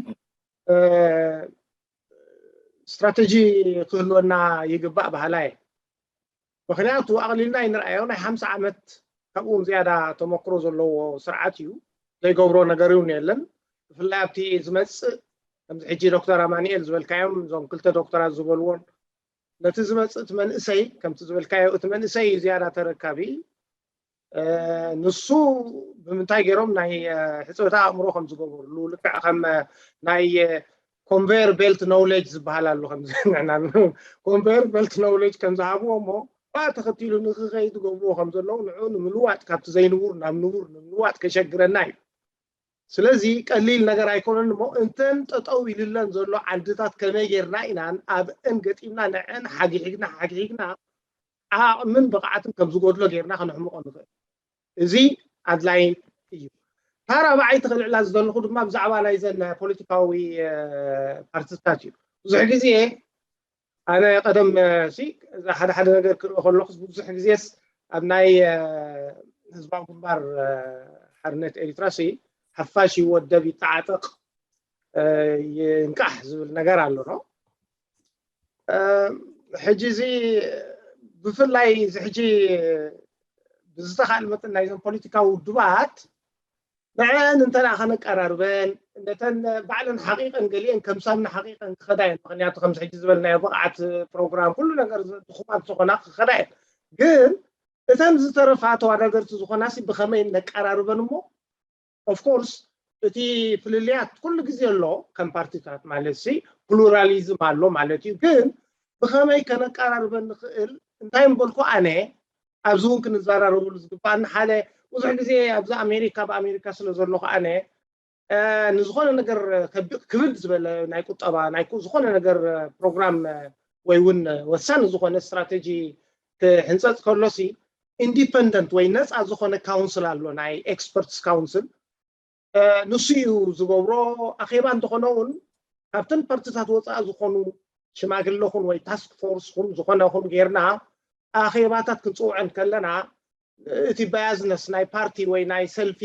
strategy ክህልወና ይግባእ በሃላ እየ። ምክንያቱ ኣቕሊልና ኣይንርኣዮ ናይ ሓምሳ ዓመት ካብኡ ዝያዳ ተመክሮ ዘለዎ ስርዓት እዩ። ዘይገብሮ ነገር እውን የለን። ብፍላይ ኣብቲ ዝመፅእ ከምዚ ሕጂ ዶክተር ኣማኒኤል ዝበልካዮም እዞም ክልተ ዶክተራት ዝበልዎን ነቲ ዝመፅእ እቲ መንእሰይ ከምቲ ዝበልካዮ እቲ መንእሰይ እዩ ዝያዳ ተረካቢ። ንሱ ብምንታይ ገይሮም ናይ ሕፅበታ ኣእምሮ ከም ዝገበርሉ ልክዕ ከም ናይ ኮንቨየር ቤልት ኖውሌጅ ዝበሃል ኣሎ ከምዚ ንሕና ኮንቨየር ቤልት ኖውሌጅ ከም ዝሃብዎ እሞ ብኣ ተኸቲሉ ንክኸይድ ገብርዎ ከም ዘለዉ ንዑ ንምልዋጥ ካብቲ ዘይንቡር ናብ ንቡር ንምልዋጥ ከሸግረና እዩ። ስለዚ ቀሊል ነገር ኣይኮነን እሞ እንተን ጠጠው ኢልለን ዘሎ ዓንድታት ከመይ ጌርና ኢና ኣብአን ገጢምና ንዐን ሓጊሒግና ሓጊሒግና ዓቕምን ብቕዓትን ከም ዝጎድሎ ጌርና ከነሕምቆ ንኽእል። እዚ ኣድላይ እዩ። ታራ ብዓይ ተኽልዕላ ዝደለኹ ድማ ብዛዕባ ናይዘን ፖለቲካዊ ፓርቲታት እዩ። ብዙሕ ግዜ ኣነ ቀደም ሲ ሓደ ሓደ ነገር ክርኢ ከለኹ ብዙሕ ግዜስ ኣብ ናይ ህዝባዊ ግንባር ሓርነት ኤሪትራ ሲ ሓፋሽ ይወደብ ይተዓጠቕ ይንቃሕ ዝብል ነገር ኣሎ ነው። ሕጂ እዚ ብፍላይ እዚ ሕጂ ብዝተኻእል መጠን ናይዞም ፖለቲካዊ ውድባት ንዐን እንተ ደኣ ከነቀራርበን ነተን ባዕለን ሓቂቐን ገሊአን ከም ሳምና ሓቂቐን ክኸዳ እየን። ምክንያቱ ከምዚ ሕጂ ዝበልናዮ ብቕዓት ፕሮግራም ኩሉ ነገር ድኹማት ዝኾና ክኸዳ እየን። ግን እተን ዝተረፋ ተወዳደርቲ ዝኾናሲ ብኸመይ ነቀራርበን እሞ ኦፍኮርስ እቲ ፍልልያት ኩሉ ግዜ ኣሎ ከም ፓርቲታት ማለት ሲ ፕሉራሊዝም ኣሎ ማለት እዩ። ግን ብኸመይ ከነቀራርበን ንኽእል እንታይ ምበልኩ ኣነ ኣብዚ እውን ክንዘራረበሉ ዝግባኣኒ ሓደ ብዙሕ ግዜ ኣብዚ ኣሜሪካ ብኣሜሪካ ስለ ዘለኹ ኣነ ንዝኾነ ነገር ክብል ዝበለ ናይ ቁጠባ ናይ ዝኾነ ነገር ፕሮግራም ወይ እውን ወሳኒ ዝኾነ ስትራቴጂ ክሕንፀፅ ከሎሲ ኢንዲፐንደንት ወይ ነፃ ዝኾነ ካውንስል ኣሎ ናይ ኤክስፐርትስ ካውንስል ንሱ እዩ ዝገብሮ። ኣኼባ እንተኾነ እውን ካብተን ፓርቲታት ወፃኢ ዝኾኑ ሽማግለ ኹን ወይ ታስክ ፎርስ ኹን ዝኾነ ኹን ጌርና ኣኼባታት ክንፅውዐን ከለና እቲ ባያዝነስ ናይ ፓርቲ ወይ ናይ ሰልፊ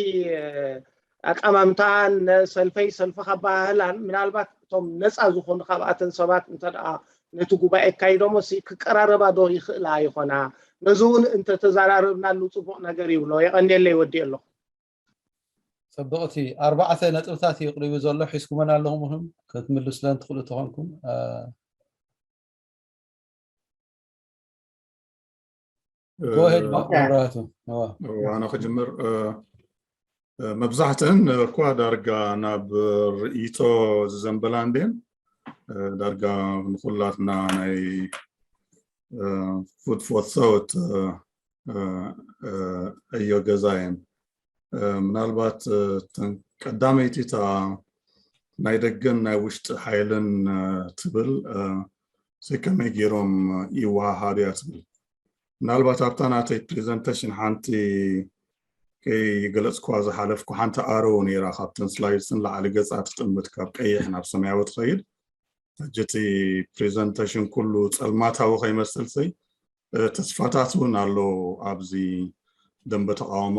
ኣቀማምታን ሰልፈይ ሰልፍኻ ኣበሃህላን ምናልባት እቶም ነፃ ዝኾኑ ካብኣተን ሰባት እንተ ነቲ ጉባኤ ኣካይዶሞ ክቀራረባ ዶ ይኽእላ ይኾና? ነዚ እውን እንተተዘራረብናሉ ፅቡቕ ነገር ይብሎ። የቐንየለይ ወዲእ ኣለኹ። ፅብቕቲ ኣርባዕተ ነጥብታት እዩ ኣቕሪቡ ዘሎ። ሒዝኩመን ኣለኹም ኢኹም ክትምልሱለን ትኽእሉ ተኾንኩም። ጎሄድ መብራህቱ ኣነ ክጅምር። መብዛሕትአን እኳ ዳርጋ ናብ ርእይቶ ዝዘንበላ እንድየን ዳርጋ ንኩላትና ናይ ፉድ ፎር ቶት ዕዮ ገዛ እየን። ምናልባት ቀዳመይቲ እታ ናይ ደገን ናይ ውሽጢ ሓይልን ትብል ከመይ ገይሮም ይወሃሃዱ እያ ትብል። ምናልባት ኣብታ ናተይ ፕሬዘንቴሽን ሓንቲ ከይገለፅኳ ዝሓለፍኩ ሓንቲ ኣረው ነይራ ካብተን ስላይድስ ንላዕሊ ገፃ ትጥምት ካብ ቀይሕ ናብ ሰማያዊ ትኸይድ። ሕጂ እቲ ፕሬዘንቴሽን ኩሉ ፀልማታዊ ከይመስል ሰይ ተስፋታት እውን ኣሎ ኣብዚ ደንበ ተቃውሞ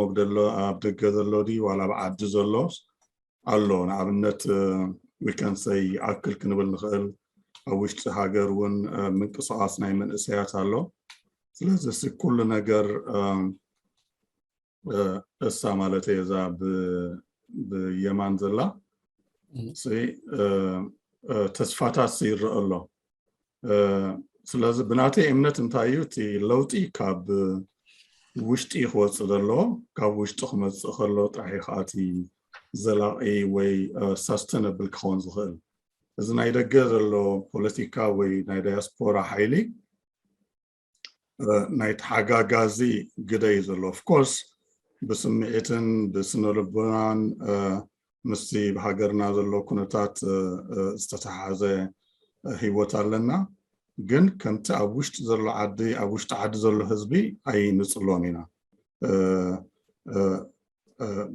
ኣብ ደገ ዘሎ ድዩ ዋላ ኣብ ዓዲ ዘሎ ኣሎ። ንኣብነት ዊከንሰይ ይኣክል ክንብል ንኽእል ኣብ ውሽጢ ሃገር እውን ምንቅስቃስ ናይ መንእሰያት ኣሎ። ስለዚ ኩሉ ነገር እሳ ማለት እየ እዛ ብየማን ዘላ ተስፋታት ይረአ ኣሎ። ስለዚ ብናተይ እምነት እንታይ እዩ እቲ ለውጢ ካብ ውሽጢ ክወፅእ ዘለዎ ካብ ውሽጢ ክመፅእ ከሎ ጥራሕ እዩ ከዓቲ ዘላቂ ወይ ሳስተነብል ክኸውን ዝኽእል። እዚ ናይ ደገ ዘሎ ፖለቲካ ወይ ናይ ዳያስፖራ ሓይሊ ናይ ተሓጋጋዚ ግደ እዩ ዘሎ። ኦፍኮርስ ብስምዒትን ብስነ ልቦናን ምስቲ ብሃገርና ዘሎ ኩነታት ዝተተሓዘ ህይወት ኣለና። ግን ከምቲ ኣብ ውሽጢ ዘሎ ዓዲ ኣብ ውሽጢ ዓዲ ዘሎ ህዝቢ ኣይንፅሎን ኢና።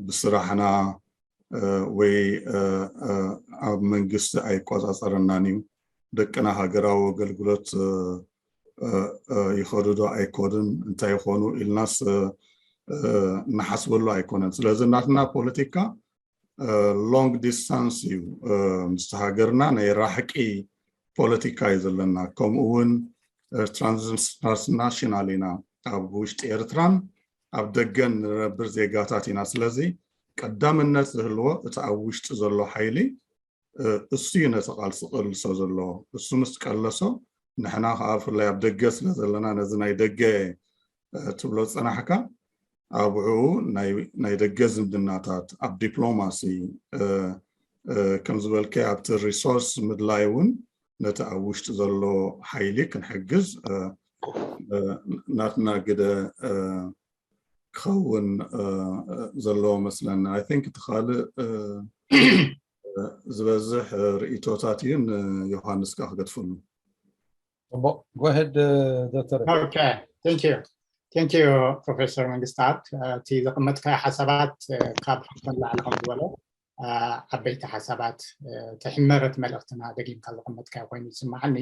ብስራሕና ወይ ኣብ መንግስቲ ኣይቆፃፀረናን እዩ። ደቅና ሃገራዊ ኣገልግሎት ይኸዱ ዶ ኣይከዱን እንታይ ይኾኑ ኢልናስ ንሓስበሉ ኣይኮነን። ስለዚ ናትና ፖለቲካ ሎንግ ዲስታንስ እዩ። ምስቲ ሃገርና ናይ ራሕቂ ፖለቲካ እዩ ዘለና። ከምኡ እውን ትራንስናሽናል ኢና። ኣብ ውሽጢ ኤርትራን ኣብ ደገን ንነብር ዜጋታት ኢና። ስለዚ ቀዳምነት ዝህልዎ እቲ ኣብ ውሽጢ ዘሎ ሓይሊ እሱ እዩ ነቲ ቃልሲ ክቅልሶ ዘለዎ። እሱ ምስ ቀለሶ ንሕና ከዓ ብፍላይ ኣብ ደገ ስለ ዘለና ነዚ ናይ ደገ ትብሎ ዝፀናሕካ ኣብኡ ናይ ደገ ዝምድናታት ኣብ ዲፕሎማሲ ከም ዝበልከ ኣብቲ ሪሶርስ ምድላይ እውን ነቲ ኣብ ውሽጢ ዘሎ ሓይሊ ክንሕግዝ ናትና ግደ ክኸውን ዘለዎ መስለኒ። I think እቲ ካልእ ዝበዝሕ ርእይቶታት እዩ፣ ንዮሃንስ ከኣ ክገድፈሉ። ጽቡቕ፣ go ahead ዶክተር። Okay, thank you, thank you ፕሮፌሰር መንግስታት። እቲ ዘቐመጥካዮ ሓሳባት ካብ ንላዕሊ ከም ዝበሎ ዓበይቲ ሓሳባት፣ እቲ ሕመረት መልእኽትና ደጊምካ ዘቐመጥካዮ ኮይኑ ይስምዓኒ።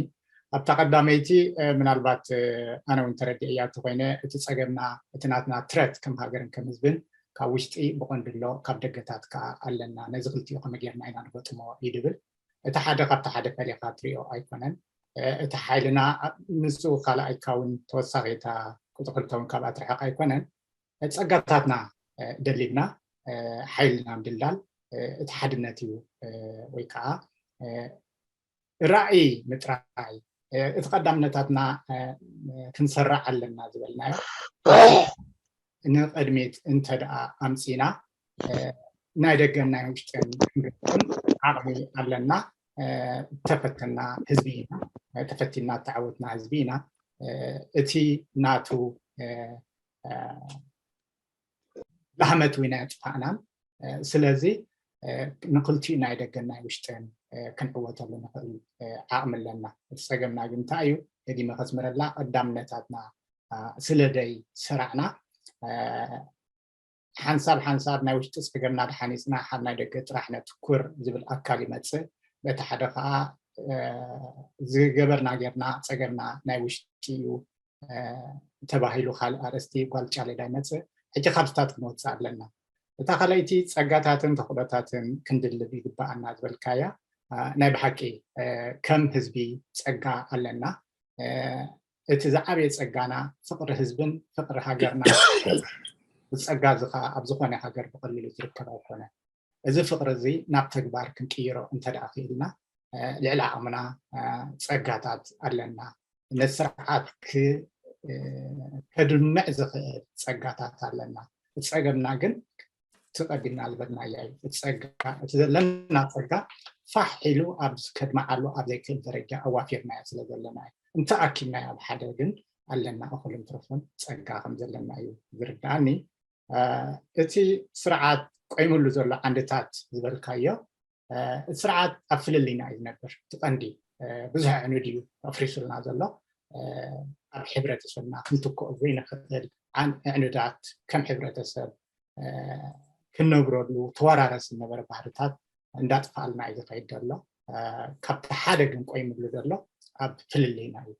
ኣብታ ቀዳመይቲ ምናልባት ኣነ እውን ተረዲእያ እንተኮይነ፣ እቲ ጸገምና፣ እቲ ናትና ትረት ከም ሃገርን ከም ህዝብን ካብ ውሽጢ ብቐንዱ ኣሎ፣ ካብ ደገታት ከዓ ኣለና። ነዚ ክልቲኡ ከመይ ጌርና ኢና ንገጥሞ እዩ ድብል። እቲ ሓደ ካብቲ ሓደ ፈሊኻ ትሪኦ ኣይኮነን። እቲ ሓይልና ንሱ ካልኣይካ እውን ተወሳኺ እታ ቁፅሪ ክልተ እውን ካብኣ ትርሕቕ ኣይኮነን። ጸጋታትና ደሊብና ሓይልና ምድልዳል እቲ ሓድነት እዩ። ወይ ከዓ ራእይ ምጥራይ፣ እቲ ቀዳምነታትና ክንሰርዕ ኣለና ዝበልናዮ ንቕድሚት እንተ ደኣ ኣምጺና፣ ናይ ደገን ናይ ውሽጥን ክንገጥም ዓቕሚ ኣለና። ተፈትና ህዝቢ ኢና፣ ተፈቲና እተዓወትና ህዝቢ ኢና። እቲ ናቱ ላህመት እውን ኣየጥፋእናን። ስለዚ ንክልቲኡ ናይ ደገን ናይ ውሽጥን ክንዕወተሉ ንኽእል ዓቕሚ ኣለና። እቲ ጸገምና ግን እንታይ እዩ? ደጊመ ከስምረላ፣ ቀዳምነታትና ስለ ደይ ሰራዕና፣ ሓንሳብ ሓንሳብ ናይ ውሽጢ ጸገምና ደሓኒጽና፣ ሓብ ናይ ደገ ጥራሕ ነትኩር ዝብል ኣካል ይመጽእ። በቲ ሓደ ከኣ ዝገበርና ጌርና ጸገምና ናይ ውሽጢ እዩ ተባሂሉ ካልእ ኣርእስቲ ጓል ጫሌዳ ይመጽእ። ሕጂ ካብዚታት ክንወጽእ ኣለና። እታ ካልኣይቲ ጸጋታትን ተኽእሎታትን ክንድልብ ይግበኣና ዝበልካያ፣ ናይ ብሓቂ ከም ህዝቢ ጸጋ ኣለና። እቲ ዝዓበየ ጸጋና ፍቕሪ ህዝብን ፍቕሪ ሃገርና። ጸጋ እዚ ከዓ ኣብ ዝኾነ ሃገር ብቐሊሉ ዝርከብ ኣይኮነን። እዚ ፍቕሪ እዚ ናብ ተግባር ክንቅይሮ እንተ ደኣ ክኢልና፣ ልዕሊ ዓቕምና ጸጋታት ኣለና። ነቲ ስርዓት ከድምዕ ዝኽእል ጸጋታት ኣለና። እቲ ጸገምና ግን እቲ ቀዲምና ዝበልናያ እዩ። እቲ ጸጋ፣ እቲ ዘለና ጸጋ ፋሕ ኢሉ ኣብ ከድምዓሉ ኣብ ዘይክእል ደረጃ ኣዋፊርናዮ ስለ ዘለና እዩ። እንተ ኣኪብናዮ ኣብ ሓደ ግን ኣለና፣ እኹልን ትርፉን ጸጋ ከም ዘለና እዩ ዝርድኣኒ። እቲ ስርዓት ቆይሙሉ ዘሎ ዓንድታት ዝበልካዮ፣ እቲ ስርዓት ኣብ ፍልልይና እዩ ዝነብር። እቲ ቀንዲ ብዙሕ ኣዕኑድ እዩ ኣፍሪሱልና ዘሎ። ኣብ ሕብረተሰብና ክንትክኦ ዘይንኽእል ኣዕኑዳት ከም ሕብረተሰብ ክነብረሉ ተወራረስ ዝነበረ ባህርታት እንዳጥፋኣልና እዩ ዝኸይድ ዘሎ። ካብቲ ሓደ ግን ቆይሙሉ ዘሎ ኣብ ፍልልይና እዩ።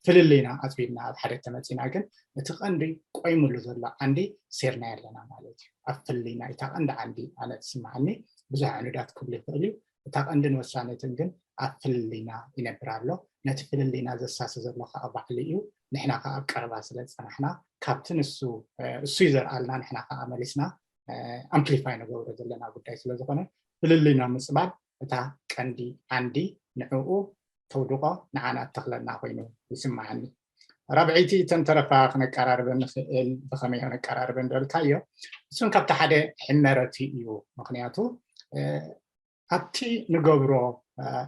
ፍልልይና ኣፅቢብና ኣብ ሓደ ተመፂና ግን እቲ ቀንዲ ቆይሙሉ ዘሎ ዓንዲ ሴርናዮ ኣለና ማለት እዩ። ኣብ ፍልልይና እታ ቀንዲ ዓንዲ ኣነ ትስምዓኒ። ብዙሕ ኣዕኑዳት ክብሉ ይኽእል እዩ። እታ ቀንድን ወሳነትን ግን ኣብ ፍልልይና ይነብር ኣሎ። ነቲ ፍልልይና ዘሳሲ ዘሎ ከዓ ባዕሉ እዩ። ንሕና ከዓ ኣብ ቀረባ ስለ ዝፀናሕና ካብቲ ንሱ እሱ እዩ ዘርኣልና ንሕና ከዓ መሊስና ኣምፕሊፋይ ንገብሮ ዘለና ጉዳይ ስለ ዝኾነ ፍልልይና ምፅባብ እታ ቀንዲ ዓንዲ ንዕኡ ተውድቆ ንዓና እተኽለና ኮይኑ ይስምዓኒ። ራብዐይቲ እተን ተረፋ ክነቀራርበን ንኽእል ብኸመይ ክነቀራርበን ዝበልካዮ እሱን ካብቲ ሓደ ሕመረቲ እዩ። ምኽንያቱ ኣብቲ ንገብሮ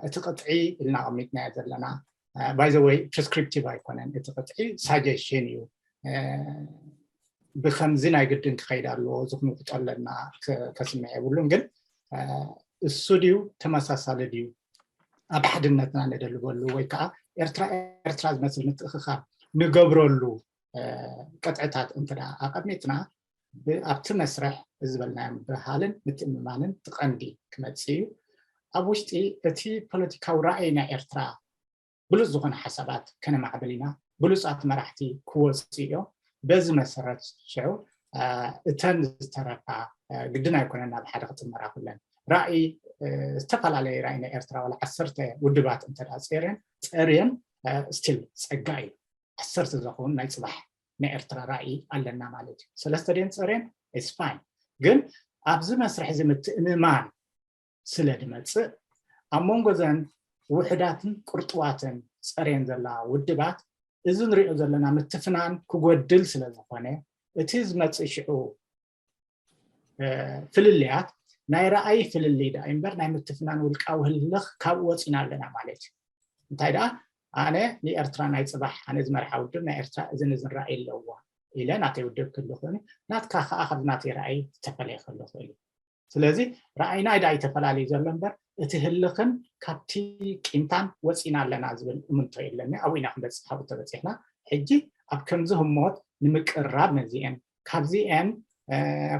እቲ ቅጥዒ ኢልና ኣቐሚጥናዮ ዘለና ባይ ዘ ወይ ፕሪስክሪፕቲቭ ኣይኮነን። እቲ ቅጥዒ ሳጀሽን እዩ። ብከምዚ ናይ ግድን ክኸይድ ኣለዎ ዝክንውጦ ኣለና ከስምዕ የብሉን። ግን እሱ ድዩ ተመሳሳሊ ድዩ ኣብ ሓድነትና ንደልበሉ ወይ ከዓ ኤርትራ ኤርትራ ዝመስል ምትእኽኻብ ንገብረሉ ቅጥዕታት እንተ ኣቐሚጥና ኣብቲ መስርሕ ዝበልናዮ ምብህሃልን ምትእምማንን ትቐንዲ ክመፅእ እዩ። ኣብ ውሽጢ እቲ ፖለቲካዊ ራእይ ናይ ኤርትራ ብሉፅ ዝኾነ ሓሳባት ከነማዕብል ኢና። ብሉፃት መራሕቲ ክወፁ እዮም። በዚ መሰረት ሽዑ እተን ዝተረፋ ግድን ኣይኮነን ናብ ሓደ ክጥመራ ኩለን ራእይ ዝተፈላለየ ራእይ ናይ ኤርትራ ዋላ ዓሰርተ ውድባት እንተ ፀርየን ፀርየን ስቲል ፀጋ እዩ። ዓሰርተ ዘኸውን ናይ ፅባሕ ናይ ኤርትራ ራእይ ኣለና ማለት እዩ። ሰለስተ ደን ፀርየን ስፋይን ግን ኣብዚ መስርሕ እዚ ምትእምማን ስለ ድመፅእ ኣብ መንጎ ዘን ውሕዳትን ቅርጥዋትን ፀርየን ዘላ ውድባት እዚ ንሪኦ ዘለና ምትፍናን ክጎድል ስለ ዝኾነ እቲ ዝመፅእ ሽዑ ፍልልያት ናይ ረኣይ ፍልልይ ዳ እምበር ናይ ምትፍናን ውልቃዊ ህልኽ ካብኡ ወፂና ኣለና ማለት እዩ። እንታይ ደኣ ኣነ ንኤርትራ ናይ ፅባሕ ኣነ ዝመርሓ ውድብ ናይ ኤርትራ እዝን እዝን ረኣይ ኣለዎ ኢለ ናተይ ውድብ ክህሉ ክእል ናትካ ከዓ ካብ ናተይ ረኣይ ዝተፈለየ ክህሉ ክእል እዩ። ስለዚ ረኣይና ዳ ይተፈላለዩ ዘሎ እምበር እቲ ህልኽን ካብቲ ቂምታን ወፂና ኣለና ዝብል እምንቶ የለኒ። ኣብኡ ኢና ክንበፅሕ ካብኡ ተበፂሕና ሕጂ ኣብ ከምዚ ህሞት ንምቅርራብ ነዚኤን ካብዚኤን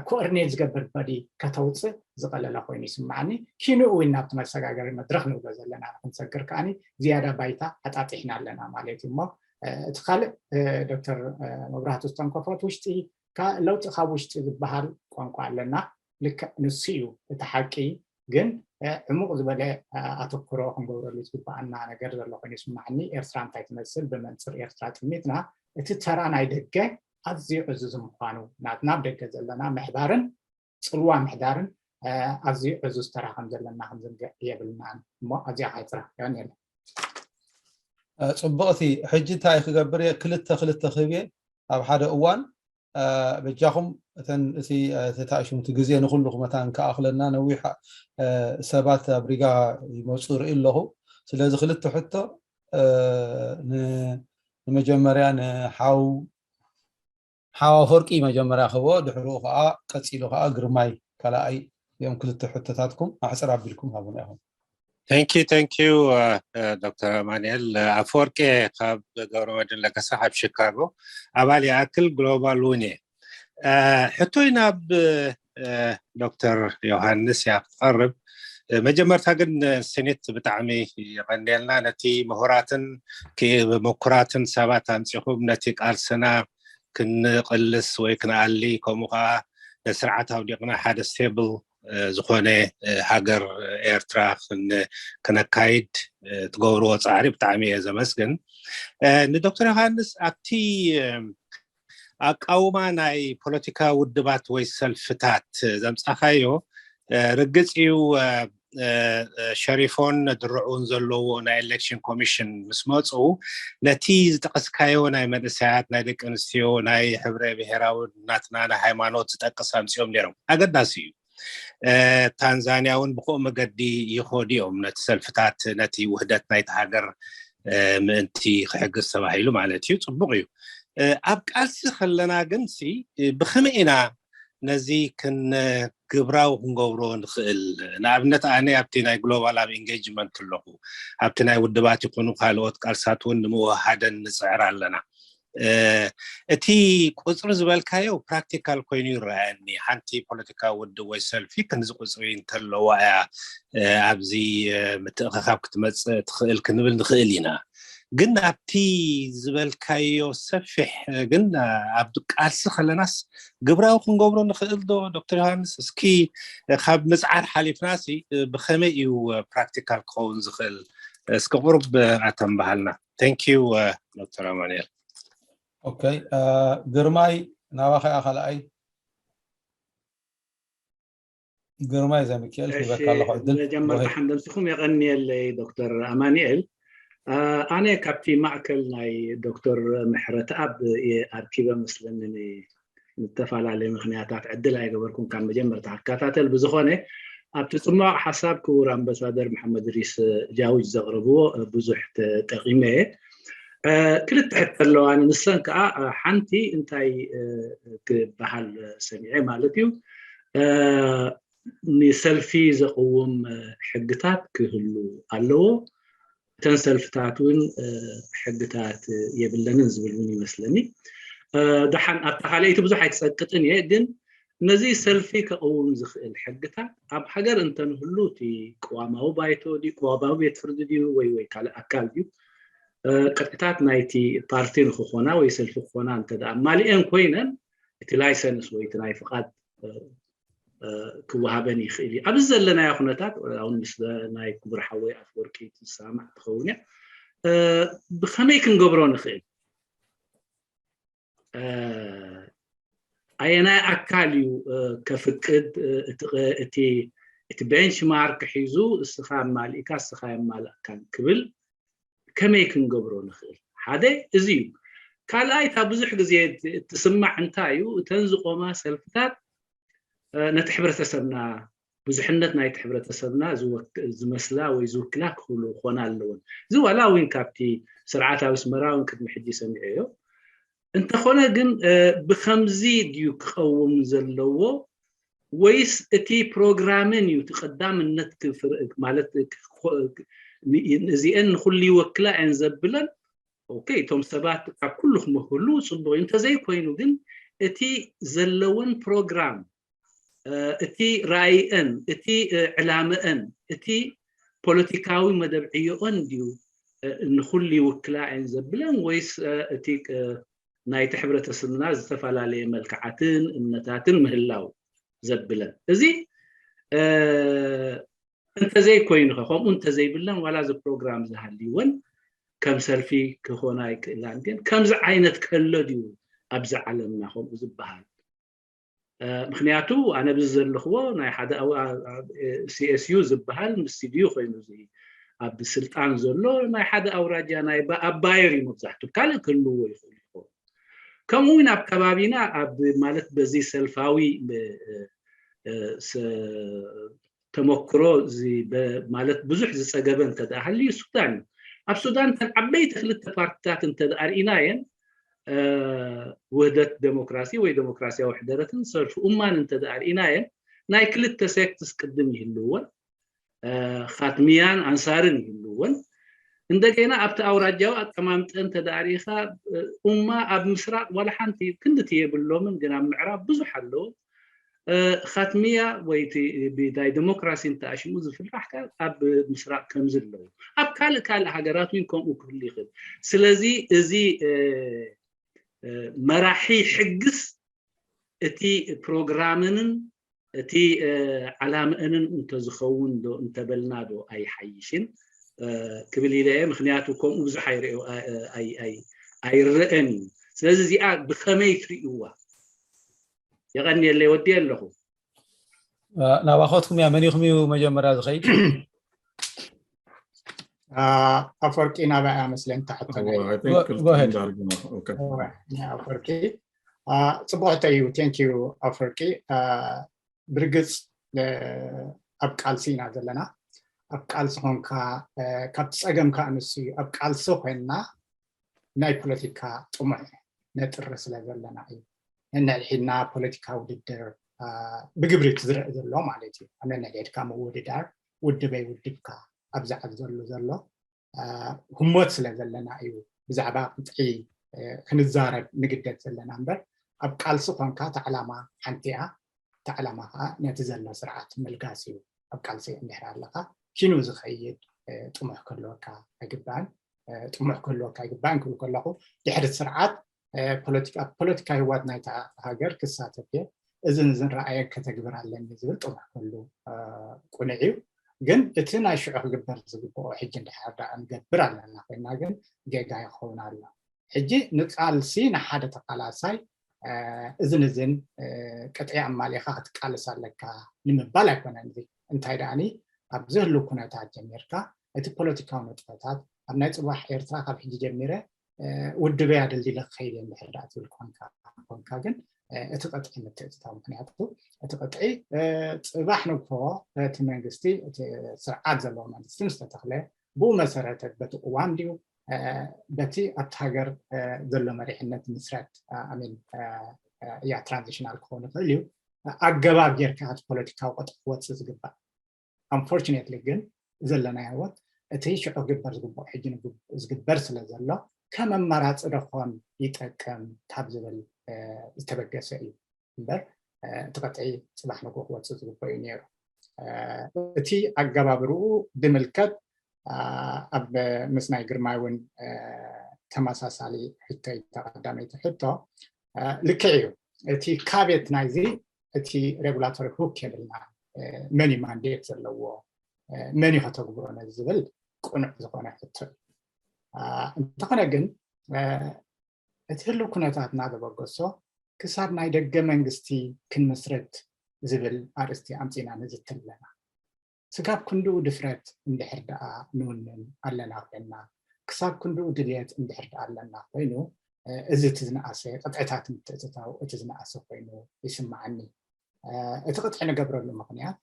ኮኦርዲኔት ዝገብር በዲ ከተውፅእ ዝቀለለ ኮይኑ ይስማዓኒ። ኪንኡ እውን ናብቲ መሰጋገሪ መድረክ ንብሎ ዘለና ንክንሰግር ከዓኒ ዝያዳ ባይታ ኣጣጢሕና ኣለና ማለት እዩ። እሞ እቲ ካልእ ዶክተር መብራህቱ ዝተንከፎት ውሽጢ ለውጢ ካብ ውሽጢ ዝበሃል ቋንቋ ኣለና። ልክዕ ንሱ እዩ እቲ ሓቂ። ግን ዕሙቕ ዝበለ ኣተኩሮ ክንገብረሉ ዝግበኣና ነገር ዘሎ ኮይኑ ይስማዓኒ። ኤርትራ እንታይ ትመስል ብመንፅር ኤርትራ ጥሚትና እቲ ተራ ናይ ደገ ኣዝዩ ዕዙዝ ምኳኑ ናትና ኣብ ደገ ዘለና ምሕባርን ፅልዋ ምሕዳርን ኣዝዩ ዕዙዝ ተራ ከም ዘለና ክንዝንግዕ የብልናን። እሞ ኣዝያ ካይፅራ የቀንየለ። ፅቡቕቲ ሕጂ እንታይ ክገብር እየ ክልተ ክልተ ክህብ እየ ኣብ ሓደ እዋን በጃኹም እተን እቲ ተታእሽምቲ ግዜ ንኩሉ ክመታን ከኣኽለና ነዊሕ ሰባት ኣብ ሪጋ ይመፁ ርኢ ኣለኹ። ስለዚ ክልተ ሕቶ ንመጀመርያ ንሓው ሓዋ ፈርቂ መጀመርያ ክህቦ ድሕርኡ ከዓ ቀፂሉ ከዓ ግርማይ ካልኣይ እዮም ክልተ ሕቶታትኩም ኣሕፅር ኣቢልኩም ሃቡና ኢኹም። Thank you, thank you, Doctor ኣማንኤል ኣፈወርቂ ካብ ገብረመድህን ለገሰ ካብ ሺካጎ ኣባል ይኣክል ግሎባል ውን እየ። ሕቶይ ናብ ዶክተር ዮሃንስ እያ ክትቐርብ። መጀመርታ ግን ሴኔት ብጣዕሚ ይቐንየልና ነቲ ምሁራትን ምኩራትን ሰባት ኣምፂኹም ነቲ ቃልስና ክንቕልስ ወይ ክንኣሊ ከምኡ ከዓ ነስርዓት ኣውዲቕና ሓደ ስቴብል ዝኾነ ሃገር ኤርትራ ክነካይድ ትገብርዎ ፃዕሪ ብጣዕሚ እየ ዘመስግን። ንዶክተር ዮሃንስ ኣብቲ ኣቃውማ ናይ ፖለቲካ ውድባት ወይ ሰልፍታት ዘምፃኻዮ ርግፅ እዩ። ሸሪፎን ድርዑን ዘለዎ ናይ ኤሌክሽን ኮሚሽን ምስ መፁ ነቲ ዝጠቀስካዮ ናይ መንእሰያት ናይ ደቂ ኣንስትዮ ናይ ሕብረ ብሔራዊ ናትና ናይ ሃይማኖት ዝጠቅስ ኣምፅኦም ነይሮም ኣገዳሲ እዩ። ታንዛንያ እውን ብክኡ መገዲ ይኸዱ እዮም ነቲ ሰልፍታት ነቲ ውህደት ናይቲ ሃገር ምእንቲ ክሕግዝ ተባሂሉ ማለት እዩ። ፅቡቅ እዩ። ኣብ ቃልሲ ከለና ግን ብከመይ ኢና ነዚ ክንግብራዊ ክንገብሮ ንኽእል? ንኣብነት ኣነ ኣብቲ ናይ ግሎባል ኣብ ኢንጌጅመንት ኣለኹ። ኣብቲ ናይ ውድባት ይኹኑ ካልኦት ቃልሳት እውን ንምውሃደን ንፅዕር ኣለና። እቲ ቁፅሪ ዝበልካዮ ፕራክቲካል ኮይኑ ይረኣየኒ። ሓንቲ ፖለቲካዊ ውድብ ወይ ሰልፊ ክንዚ ቁፅሪ እንተለዋ እያ ኣብዚ ምትእኽኻብ ክትመፅእ ትኽእል ክንብል ንኽእል ኢና። ግን ኣብቲ ዝበልካዮ ሰፊሕ ግን ኣብ ቃልሲ ከለናስ ግብራዊ ክንገብሮ ንኽእል ዶ ዶክተር ዮሃንስ? እስኪ ካብ ምፅዓር ሓሊፍና ሲ ብኸመይ እዩ ፕራክቲካል ክኸውን ዝኽእል? እስኪ ቁሩብ ኣተንባሃልና። Thank you ዶክተር ኣማንኤል። ኦኬ ግርማይ ናባኻ እያ ካልኣይ። ግርማይ ዘሚካኤል ሂበካ ኣለኹ ዕድል። መጀመርታ ሓንደምስኹም የቐንየለይ ዶክተር ኣማንኤል። ኣነ ካብቲ ማእከል ናይ ዶክተር ምሕረተኣብ እየ ኣርኪበ መስለኒ። ንተፈላለዩ ምኽንያታት ዕድል ኣይገበርኩን ካብ መጀመርታ ክከታተል። ብዝኾነ ኣብቲ ፅማቕ ሓሳብ ክቡር ኣምባሳደር መሓመድ ሪስ ጃውጅ ዘቕረብዎ ብዙሕ ተጠቒመ እየ። ክልተ ሕቶ ኣለዋኒ። ንሰን ከዓ ሓንቲ እንታይ ክበሃል ሰሚዐ ማለት እዩ፣ ንሰልፊ ዘቕውም ሕግታት ክህሉ ኣለዎ። እተን ሰልፍታት እውን ሕግታት የብለንን ዝብል እውን ይመስለኒ። ደሓን ኣብታ ካልኣይቲ ብዙሕ ኣይክፀቅጥን እየ፣ ግን ነዚ ሰልፊ ከቕውም ዝኽእል ሕግታት ኣብ ሃገር እንተንህሉ እቲ ቅዋማዊ ባይቶ ድዩ ቅዋማዊ ቤት ፍርዲ ድዩ ወይ ወይ ካልእ ኣካል ድዩ ቅጥዕታት ናይቲ ፓርቲ ንክኾና ወይ ሰልፊ ክኾና እንተ ደኣ ማሊአን ኮይነን እቲ ላይሰንስ ወይ እቲ ናይ ፍቓድ ክወሃበን ይኽእል እዩ። ኣብዚ ዘለናዮ ኩነታት እውን ምስ ናይ ክቡር ሓወይ ኣፍወርቂ ትሰማማዕ ትኸውን እያ። ብኸመይ ክንገብሮ ንኽእል? ኣየናይ ኣካል እዩ ከፍቅድ? እቲ ቤንችማርክ ሒዙ እስኻ ኣማሊእካ እስኻ የማልእካን ክብል ከመይ ክንገብሮ ንኽእል? ሓደ እዚ እዩ። ካልኣይ እታ ብዙሕ ግዜ እትስማዕ እንታይ እዩ፣ እተን ዝቆማ ሰልፍታት ነቲ ሕብረተሰብና፣ ብዙሕነት ናይቲ ሕብረተሰብና ዝመስላ ወይ ዝውክላ ክኽሉ ክኾና ኣለዎን። እዚ ዋላ እውን ካብቲ ስርዓት ኣብ ኣስመራ እውን ቅድሚ ሕጂ ሰሚዐዮ። እንተኾነ ግን ብከምዚ ድዩ ክቐውም ዘለዎ፣ ወይስ እቲ ፕሮግራምን እዩ እቲ ቀዳምነት ክፍር ማለት እዚአን ንኩሉ ይወክላ እየን ዘብለን? ኦኬ፣ እቶም ሰባት ካብ ኩሉ ክመክሉ ጽቡቕ እዩ። እንተዘይኮይኑ ግን እቲ ዘለወን ፕሮግራም፣ እቲ ራእይአን፣ እቲ ዕላምአን፣ እቲ ፖለቲካዊ መደብ ዕዮኦን ድዩ ንኩሉ ይውክላ እየን ዘብለን፣ ወይስ እቲ ናይቲ ሕብረተሰብና ዝተፈላለየ መልክዓትን እምነታትን ምህላው ዘብለን? እዚ እንተዘይኮይኑ ኸ፣ ከምኡ እንተዘይብለን ዋላ እዚ ፕሮግራም ዝሃልይወን ከም ሰልፊ ክኾና ኣይክእላን። ግን ከምዚ ዓይነት ከሎ ድዩ ኣብዚ ዓለምና ከምኡ ዝበሃል? ምክንያቱ ኣነ ብዚ ዘለኽዎ ናይ ሓደ CSU ዝበሃል ምስ CDU ኮይኑ፣ እዚ ኣብ ስልጣን ዘሎ ናይ ሓደ ኣውራጃ ናይ ኣባየር እዩ መብዛሕቱ፣ ካልእ ክህልዎ ይኽእል ይኸውን። ከምኡ እውን ኣብ ከባቢና ኣብ ማለት በዚ ሰልፋዊ ተመክሮ ማለት ብዙሕ ዝፀገበ እንተ ደኣ ሃልዩ ሱዳን እዩ። ኣብ ሱዳን እተን ዓበይቲ ክልተ ፓርቲታት እንተ ደኣ ርኢናየን፣ ውህደት ዴሞክራሲ ወይ ዴሞክራሲያዊ ውሕደረትን ሰልፊ ኡማን እንተ ደኣ ርኢናየን፣ ናይ ክልተ ሴክትስ ቅድም ይህልወን፣ ኻትሚያን ኣንሳርን ይህልወን። እንደገና ኣብቲ ኣውራጃዊ ኣቀማምጠ እንተ ደኣ ርኢኻ፣ ኡማ ኣብ ምስራቅ ዋላ ሓንቲ ክንድቲ የብሎምን፣ ግን ኣብ ምዕራብ ብዙሕ ኣለዎ። ኻትሚያ ወይ ናይ ዴሞክራሲ እንተኣሽሙ ዝፍራሕ ከ ኣብ ምስራቅ ከምዚ ኣለዉ፣ ኣብ ካልእ ካልእ ሃገራት እውን ከምኡ ክህሉ ይኽእል። ስለዚ እዚ መራሒ ሕግስ እቲ ፕሮግራምንን እቲ ዓላምአንን እንተዝኸውን ዶ እንተበልና ዶ ኣይሓይሽን ክብል ኢለ እየ። ምክንያቱ ከምኡ ብዙሕ ኣይርእዮ ኣይረአን እዩ። ስለዚ እዚኣ ብኸመይ ትርእይዋ? የቐንየለይ፣ ወዲ ኣለኹ። ናባኸትኩም እያ። መን ኢኹም እዩ መጀመርያ ዝኸይድ? ኣፈወርቂ ናባይ እያ መስለኝ። ታሕቶ ኣፈወርቂ። ፅቡቅ ሕቶ እዩ። ቴንክ ዩ ኣፈወርቂ። ብርግፅ ኣብ ቃልሲ ኢና ዘለና። ኣብ ቃልሲ ኮንካ ካብቲ ፀገም ከዓ ንሱ እዩ። ኣብ ቃልሲ ኮይንና ናይ ፖለቲካ ጥሙሕ ነጥሪ ስለ ዘለና እዩ። ነንሕድሕድና ፖለቲካ ውድድር ብግብሪ እቲ ዝረአ ዘሎ ማለት እዩ። ኣብ ነንሕድሕድካ ምውድዳር፣ ውድበይ ውድብካ ኣብዚ ዓዲ ዘሎ ዘሎ ህሞት ስለ ዘለና እዩ ብዛዕባ ቅጥዒ ክንዛረብ ንግደድ ዘለና እምበር ኣብ ቃልሲ ኮንካ እቲ ዓላማ ሓንቲ እያ። እቲ ዓላማ ከዓ ነቲ ዘሎ ስርዓት ምልጋስ እዩ። ኣብ ቃልሲ እንድሕር ኣለካ ኪኑ ዝኸይድ ጥሙሕ ክህልወካ ኣይግባእን። ጥሙሕ ክህልወካ ኣይግባእን ክብል ከለኹ ድሕሪ ስርዓት ፖለቲካ ፖለቲካዊ ህይወት ናይታ ሃገር ክሳተፍ እየ፣ እዝን እዝን ረኣየ ከተግብር ኣለኒ ዝብል ጥሙሕ ክህሉ ቁኑዕ እዩ። ግን እቲ ናይ ሽዑ ክግበር ዝግብኦ ሕጂ እንድሕር ደኣ ንገብር ኣለና ኮይና ግን ጌጋ ይኸውን ኣሎ። ሕጂ ንቃልሲ ንሓደ ተቃላሳይ እዝን እዝን ቅጥዒ ኣማሊእኻ ክትቃልስ ኣለካ ንምባል ኣይኮነን። እዚ እንታይ ደኣኒ ኣብዚ ህሉ ኩነታት ጀሚርካ እቲ ፖለቲካዊ ነጥፈታት ኣብ ናይ ፅባሕ ኤርትራ ካብ ሕጂ ጀሚረ ውድበይ ኣደልዲለ ክኸይድ እየ እንድሕር ደኣ ትብል ኮንካ ኮንካ ግን እቲ ቅጥዒ ምትእትታው ምክንያቱ እቲ ቅጥዒ ፅባሕ ንግሆ እቲ መንግስቲ እቲ ስርዓት ዘለዎ መንግስቲ ምስ ተተኽለ ብኡ መሰረት በቲ ቅዋም ድዩ በቲ ኣብቲ ሃገር ዘሎ መሪሕነት ምስረት ኣሚን እያ ትራንዚሽናል ክኸውን ይኽእል እዩ ኣገባብ ጌርካ እቲ ፖለቲካዊ ቅጥዒ ክወፅእ ዝግባእ። Unfortunately ግን ዘለናዮ ህይወት እቲ ሽዑ ክግበር ዝግብኦ ሕጂ ዝግበር ስለ ዘሎ ከም ኣማራፂ ዶ ክኾን ይጠቅም ካብ ዝብል ዝተበገሰ እዩ እምበር እቲ ቅጥዒ ፅባሕ ንግሆ ክወፅእ ዝግብኦ እዩ ነይሩ። እቲ ኣገባብርኡ ብምልከት ኣብ ምስ ናይ ግርማይ እውን ተመሳሳሊ ሕቶ እዩ ተቐዳመይቲ ሕቶ። ልክዕ እዩ። እቲ ካቤት ናይዚ እቲ ሬጉላቶሪ ሁክ የብልና። መን እዩ ማንዴት ዘለዎ፣ መን እዩ ከተግብሮ ነዚ ዝብል ቅኑዕ ዝኾነ ሕቶ እዩ። እንተኾነ ግን እቲ ህልው ኩነታት እናተበገሶ ክሳብ ናይ ደገ መንግስቲ ክንምስርት ዝብል ኣርእስቲ ኣምፂና ንዝትል ኣለና። ስጋብ ክንድኡ ድፍረት እንድሕር ደኣ ንውንን ኣለና ኮይንና፣ ክሳብ ክንድኡ ድልየት እንድሕር ደኣ ኣለና ኮይኑ፣ እዚ እቲ ዝነኣሰ ቅጥዕታት ምትእትታው እቲ ዝነኣሰ ኮይኑ ይስምዓኒ። እቲ ቅጥዒ ንገብረሉ ምኽንያት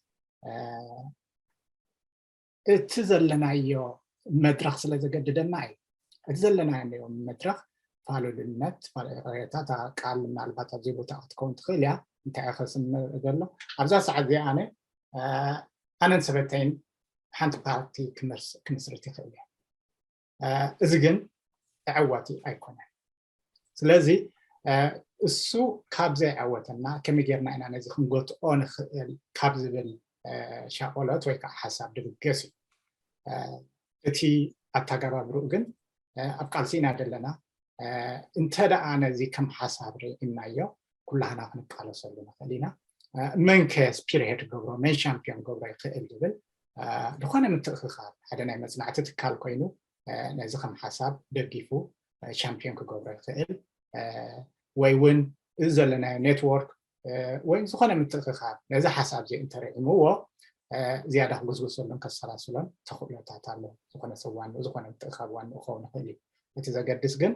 እቲ ዘለናዮ መድረኽ ስለ ዘገድደና እዩ። እቲ ዘለናዮ መድረኽ ፋሉልነት፣ ፋሉልነት፣ እታ ቃል ምናልባት ኣብዚ ቦታ ክትከውን ትኽእል እያ። እንታይ እዩ ከስምዕ ዘሎ? ኣብዛ ሰዓት እዚኣ ኣነ ኣነን ሰበተይን ሓንቲ ፓርቲ ክምስርት ይኽእል እየ። እዚ ግን ተዓዋቲ ኣይኮነን። ስለዚ እሱ ካብ ዘይዓወተና ከመይ ጌርና ኢና ነዚ ክንጎትኦ ንኽእል ካብ ዝብል ሻቆሎት ወይ ከዓ ሓሳብ ድብገስ እዩ። እቲ ኣተገባብርኡ ግን ኣብ ቃልሲ ኢና ዘለና። እንተ ደኣ ነዚ ከም ሓሳብ ርኢናዮ ኩላህና ክንቃለሰሉ ንኽእል ኢና። መን ከ ስፒርሄድ ገብሮ፣ መን ሻምፒዮን ገብሮ ይኽእል ዝብል ዝኾነ ምትእኽኻብ ሓደ ናይ መጽናዕቲ ትካል ኮይኑ ነዚ ከም ሓሳብ ደጊፉ ሻምፒዮን ክገብሮ ይኽእል ወይ እውን እዚ ዘለናዮ ኔትወርክ ወይ ዝኾነ ምትእኽኻብ ነዚ ሓሳብ እዚ እንተርዒምዎ ዝያዳ ክጉስጉሰሉን ከሰላስሎን ተኽእሎታት ኣሎ። ዝኾነ ሰብ ዋንኡ ዝኾነ ምትእኽኻብ ዋንኡ ክኸውን ይኽእል እዩ። እቲ ዘገድስ ግን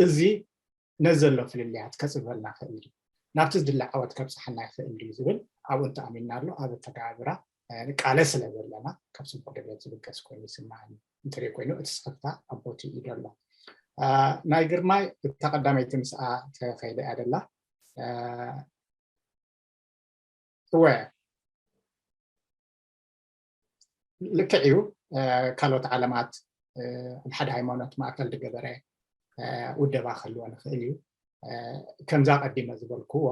እዚ ነዚ ዘሎ ፍልልያት ከፅበልና ይኽእል ድዩ፣ ናብቲ ዝድለ ዓወት ከብፅሓና ይኽእል ድዩ ዝብል ኣብኡ እንተኣሚንናሉ ኣብ ኣተገባብራ ንቃለስ ስለ ዘለና ካብ ፅቡቕ ድሌት ዝብገስ ኮይኑ ይስምዓኒ። እንተደይ ኮይኑ እቲ ስኽፍታ ኣብ ቦትኡ እዩ ዘሎ። ናይ ግርማይ እታ ቀዳመይቲ ምስኣ ተኸይደ እያ ደላ። እወ ልክዕ እዩ። ካልኦት ዓለማት ኣብ ሓደ ሃይማኖት ማእከል ዝገበረ ውደባ ክህልወን ይኽእል እዩ። ከምዛ ቀዲመ ዝበልክዎ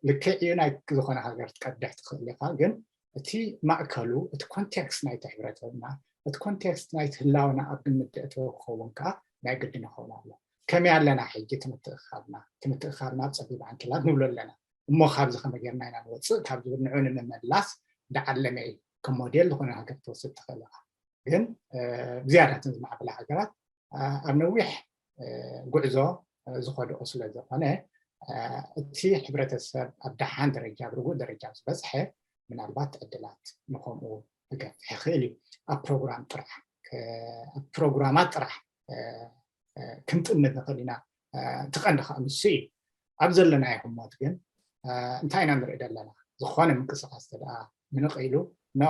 ልክዕ እዩ፣ ናይ ዝኾነ ሃገር ትቀድሕ ትኽእል ኢኻ፣ ግን እቲ ማእከሉ እቲ ኮንቴክስት ናይቲ ሕብረተሰብና እቲ ኮንቴክስት ናይቲ ህላወና ኣብ ግምት ዘእተወ ክኸውን ከዓ ናይ ግድን ይኸውን ኣሎ። ከመይ ኣለና ሕጂ ትምትእኻብና ትምትእኻብና ኣብ ፀቢብ ዓንኬላት ንብሎ ኣለና። እሞ ካብዚ ከመይ ጌርና ኢና ንወፅእ ካብ ዝብል ንዑ ንምምላስ ዝዓለመ እዩ። ከም ሞዴል ዝኾነ ሃገር ትወስድ ትኽእል ኢኻ። ግን ብዝያዳ እተን ዝማዕበላ ሃገራት ኣብ ነዊሕ ጉዕዞ ዝኸድኦ ስለ ዝኾነ እቲ ሕብረተሰብ ኣብ ደሓን ደረጃ ኣብ ርጉእ ደረጃ ዝበፅሐ ምናልባት ዕድላት ንኸምኡ ክገፍሕ ይኽእል እዩ። ኣብ ፕሮግራም ጥራሕ ኣብ ፕሮግራማት ጥራሕ ክንጥምት ንኽእል ኢና። እቲ ቀንዲ ከዓ ንሱ እዩ። ኣብ ዘለናዮ ህሞት ግን እንታይ ኢና ንርኢ ዘለና? ዝኾነ ምንቅስቃስ ተደኣ ምንቕ ኢሉ ኖ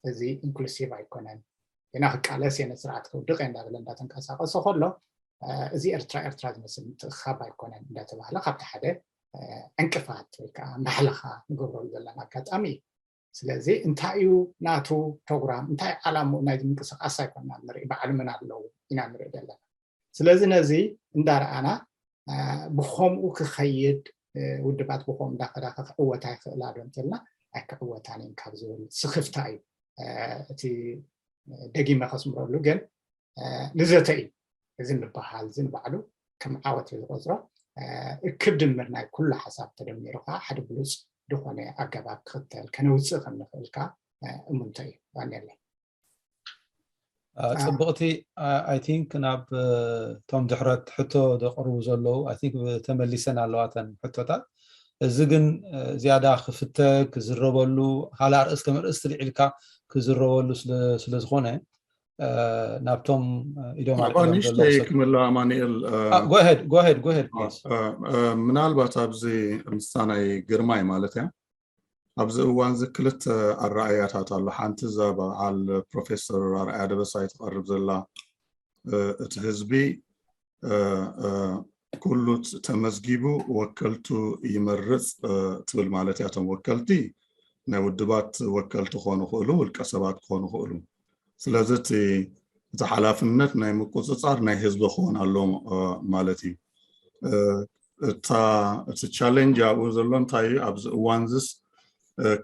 እዚ ኢንክሉሲቭ ኣይኮነን፣ ገና ክቃለስ እየ፣ ነቲ ስርዓት ከውድቕ እየ እንዳበለ እንዳተንቀሳቀሰ ከሎ እዚ ኤርትራ ኤርትራ ዝመስል ምትእኽኻብ ኣይኮነን እንዳተባህለ ካብቲ ሓደ ዕንቅፋት ወይ ከዓ ማሕለኻ ንገብረሉ ዘለና ኣጋጣሚ እዩ። ስለዚ እንታይ እዩ ናቱ ፕሮግራም፣ እንታይ ዓላምኡ ናይዚ ምንቅስቃስ ኣይኮንና ንርኢ፣ ባዕሉ መን ኣለዉ ኢና ንርኢ ዘለና። ስለዚ ነዚ እንዳረኣና ብኸምኡ ክኸይድ ውድባት ብኸምኡ እንዳኸዳ ክዕወታ ይኽእላ ዶ እንተልና ኣይክዕወታን እየን ካብ ዝብል ስኽፍታ እዩ እቲ ደጊመ ከስምረሉ። ግን ንዘተ እዩ እዚ ንበሃል እዚ ንባዕሉ ከም ዓወት እዩ ዝቆፅሮ። እክብ ድምር ናይ ኩሉ ሓሳብ ተደሚሩ ከዓ ሓደ ብሉፅ ዝኾነ ኣገባብ ክኽተል ከነውፅእ ከም ንኽእል ከዓ እምንቶ እዩ። ዋንየለይ ፅብቕቲ። ኣይ ቲንክ ናብ እቶም ድሕረት ሕቶ ዘቕርቡ ዘለዉ ኣይ ቲንክ ተመሊሰን ኣለዋተን ሕቶታት። እዚ ግን ዝያዳ ክፍተ ክዝረበሉ ካልእ ኣርእስቲ ከም ኣርእስቲ ልዒልካ ክዝረበሉ ስለዝኾነ ናብቶም ኢዶም ኣልዒሎም ዘለዉ ንእሽተይ ክምላ ኣማኑኤል ጎሄድ ጎሄድ ጎሄድ ፕሊዝ ምናልባት ኣብዚ ምስታ ናይ ግርማይ ማለት እያ ኣብዚ እዋን እዚ ክልተ ኣረኣያታት ኣሎ። ሓንቲ እዛ በዓል ፕሮፌሰር ኣርኣያ ደበሳይ ትቐርብ ዘላ እቲ ህዝቢ ኩሉ ተመዝጊቡ ወከልቱ ይመርፅ ትብል ማለት እያ። እቶም ወከልቲ ናይ ውድባት ወከልቲ ክኾኑ ይኽእሉ፣ ውልቀ ሰባት ክኾኑ ይኽእሉ። ስለዚ እቲ እቲ ሓላፍነት ናይ ምቁፅፃር ናይ ህዝቢ ክኾን ኣሎ ማለት እዩ። እታ እቲ ቻሌንጅ ኣብኡ ዘሎ እንታይ እዩ? ኣብዚ እዋን ዝስ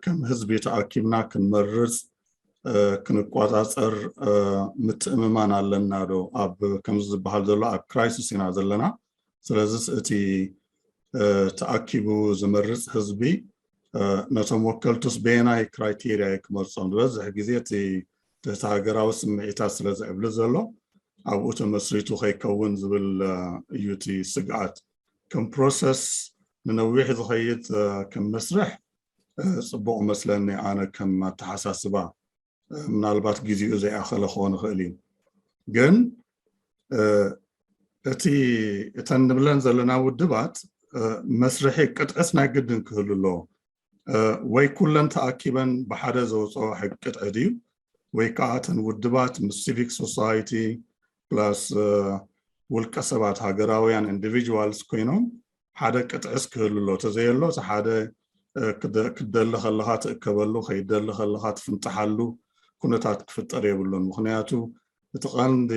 ከም ህዝቢ ተኣኪብና ክንመርፅ ክንቋፃፀር ምትእምማን ኣለና ዶ? ኣብ ከምዚ ዝበሃል ዘሎ ኣብ ክራይሲስ ኢና ዘለና። ስለዚ እቲ ተኣኪቡ ዝመርፅ ህዝቢ ነቶም ወከልቱስ በየናይ ክራይቴርያ እዩ ክመርፆም? ዝበዝሕ ግዜ እቲ ትሕቲ ሃገራዊ ስምዒታት ስለ ዝዕብሊ ዘሎ ኣብኡ ተመስሪቱ ከይከውን ዝብል እዩ እቲ ስግኣት። ከም ፕሮሰስ ንነዊሕ ዝኸይድ ከም መስርሕ ፅቡቕ መስለኒ ኣነ ከም ኣተሓሳስባ። ምናልባት ግዜኡ ዘይኣኸለ ክኾን ይኽእል እዩ። ግን እቲ እተን ንብለን ዘለና ውድባት መስርሒ ቅጥዕስ ናይ ግድን ክህሉ ኣለዎ። ወይ ኩለን ተኣኪበን ብሓደ ዘውፅኦ ሕግ ቅጥዒ ድዩ? ወይ ከዓ እተን ውድባት ምስ ሲቪክ ሶሳይቲ ፕላስ ውልቀ ሰባት ሃገራውያን ኢንዲቪጁዋልስ ኮይኖም ሓደ ቅጥዕስ ክህሉ ኣሎ። ተዘየሎ እቲ ሓደ ክደሊ ከለካ ትእከበሉ፣ ከይደሊ ከለካ ትፍንጥሓሉ ኩነታት ክፍጠር የብሉን። ምክንያቱ እቲ ቀንዲ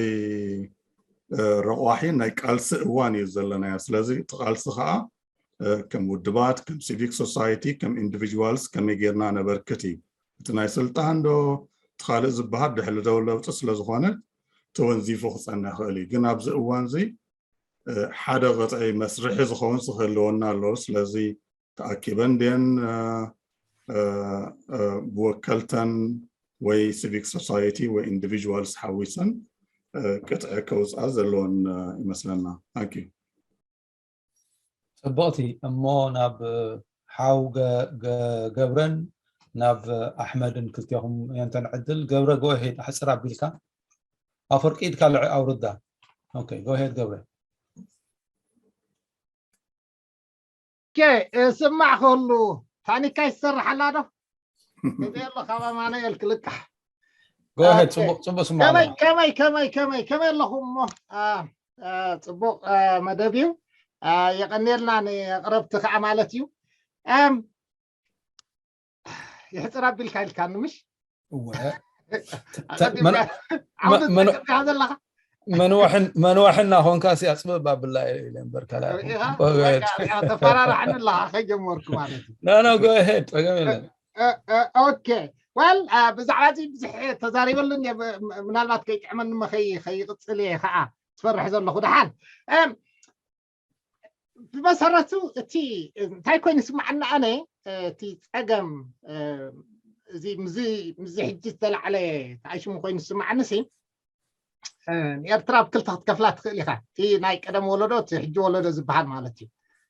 ረቋሒ ናይ ቃልሲ እዋን እዩ ዘለናዮ። ስለዚ እቲ ቃልሲ ከዓ ከም ውድባት፣ ከም ሲቪክ ሶሳይቲ፣ ከም ኢንዲቪጁዋልስ ከመይ ጌርና ነበርክት እዩ። እቲ ናይ ስልጣን ዶ እቲ ካልእ ዝበሃል ድሕሪ ደው ለውጢ ስለዝኾነ ተወንዚፉ ክፀንሕ ይኽእል እዩ። ግን ኣብዚ እዋን እዚ ሓደ ቅጥዒ መስርሒ ዝኸውን ክህልወና ኣለዎ። ስለዚ ተኣኪበን ድየን ብወከልተን ወይ ሲቪክ ሶሳይቲ ወይ ኢንዲቪጁዋልስ ሓዊሰን ቅጥዒ ከውፅኣ ዘለወን ይመስለና። ታንኪዩ። ፅቡቕቲ። እሞ ናብ ሓው ገብረን ናብ ኣሕመድን ክልቴኹም የንተን ዕድል። ገብረ፣ ጎሄድ ኣሕፅር ኣቢልካ ኣፈርቂ ኢድካ ልዕ ኣውርዳ። ጎሄድ ገብረ። ስማዕ ከሉ ታኒካ ይሰርሓላ ዶ? እዚ ኣሎ ካብ ኣማኑኤል ክልቃሕ። ጎሄድ። ፅቡቅ ስማ። ከመይ ከመይ ከመይ ከመይ ከመይ ኣለኹም? እሞ ፅቡቅ መደብ እዩ። የቀንየልና ንቅረብቲ ከዓ ማለት እዩ። የሕፅር ኣቢልካ ኢልካኒ ምሽ? ዘለካ መንዋሕና ኮንካ ሲ ኣፅበብ ኣብላ ኢለ እምበር። ተፈራራሕኒ ኣለካ ከይጀመርኩ ማለት እዩ። ጎሄድ፣ ፀገም የለን። ኦኬ፣ ዋል ብዛዕባ እዚ ብዙሕ ተዛሪበሉን ምናልባት ከይጥዕመኒ መ ከይቅፅል እየ ከዓ ትፈርሕ ዘለኹ። ደሓን ብመሰረቱ እቲ እንታይ ኮይኑ ይስማዓኒ ኣነ፣ እቲ ፀገም እዚ ምዚ ሕጂ ዝተላዕለ ተኣሽሙ ኮይኑ ይስማዓኒ ሲ ንኤርትራ ኣብ ክልተ ክትከፍላ ትኽእል ኢኻ። እቲ ናይ ቀደም ወለዶ፣ እቲ ሕጂ ወለዶ ዝበሃል ማለት እዩ።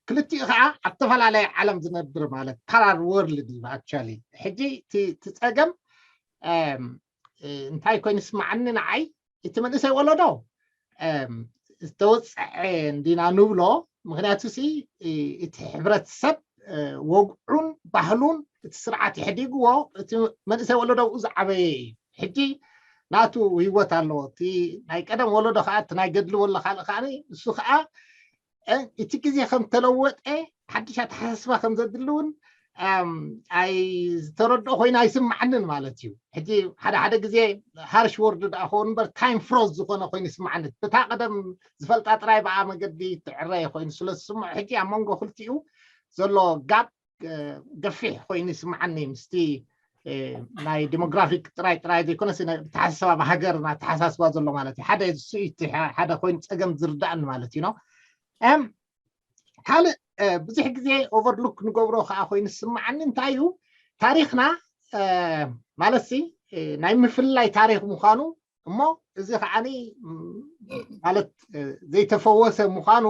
ክልቲኡ ከዓ ኣብ ዝተፈላለየ ዓለም ዝነብር ማለት ፓራል ወርልድ እዩ። ኣክቹዋሊ ሕጂ እቲ እቲ ፀገም እንታይ ኮይኑ ይስማዓኒ ንዓይ፣ እቲ መንእሰይ ወለዶ ዝተወፀዐ እንዲና ንብሎ። ምክንያቱ ሲ እቲ ሕብረተሰብ ወግዑን ባህሉን እቲ ስርዓት የሕዲግዎ፣ እቲ መንእሰይ ወለዶ ብኡ ዝዓበየ እዩ። ሕጂ ናቱ ህይወት ኣለዎ። እቲ ናይ ቀደም ወለዶ ከዓ እቲ ናይ ገድሊ ወሎ ካልእ ከዓ ንሱ ከዓ እቲ ግዜ ከም ተለወጠ ሓድሽ ኣተሓሳስባ ከም ዘድሊ እውን ኣይ ዝተረድኦ ኮይኑ ኣይስማዓንን ማለት እዩ። ሕጂ ሓደ ሓደ ግዜ ሃርሽ ወርድ ደኣ ክኸውን እምበር ታይም ፍሮዝ ዝኾነ ኮይኑ ይስማዓኒ። እታ ቀደም ዝፈልጣ ጥራይ ብኣ መገዲ ትዕረየ ኮይኑ ስለ ዝስምዖ ሕጂ ኣብ መንጎ ክልቲኡ ዘሎ ጋፕ ገፊሕ ኮይኑ ይስማዓኒ። ምስቲ ናይ ዲሞግራፊክ ጥራይ ጥራይ ዘይኮነስ ናይ ኣተሓሳስባ ብሃገር ኣተሓሳስባ ዘሎ ማለት እዩ። ሓደ እሱ እዩ እቲ ሓደ ኮይኑ ፀገም ዝርዳእኒ ማለት እዩ። ካልእ ብዙሕ ግዜ ኦቨርሉክ ንገብሮ ከዓ ኮይኑ ዝስምዓኒ እንታይ እዩ፣ ታሪክና ማለት ሲ ናይ ምፍልላይ ታሪክ ምኳኑ፣ እሞ እዚ ከዓኒ ማለት ዘይተፈወሰ ምኳኑ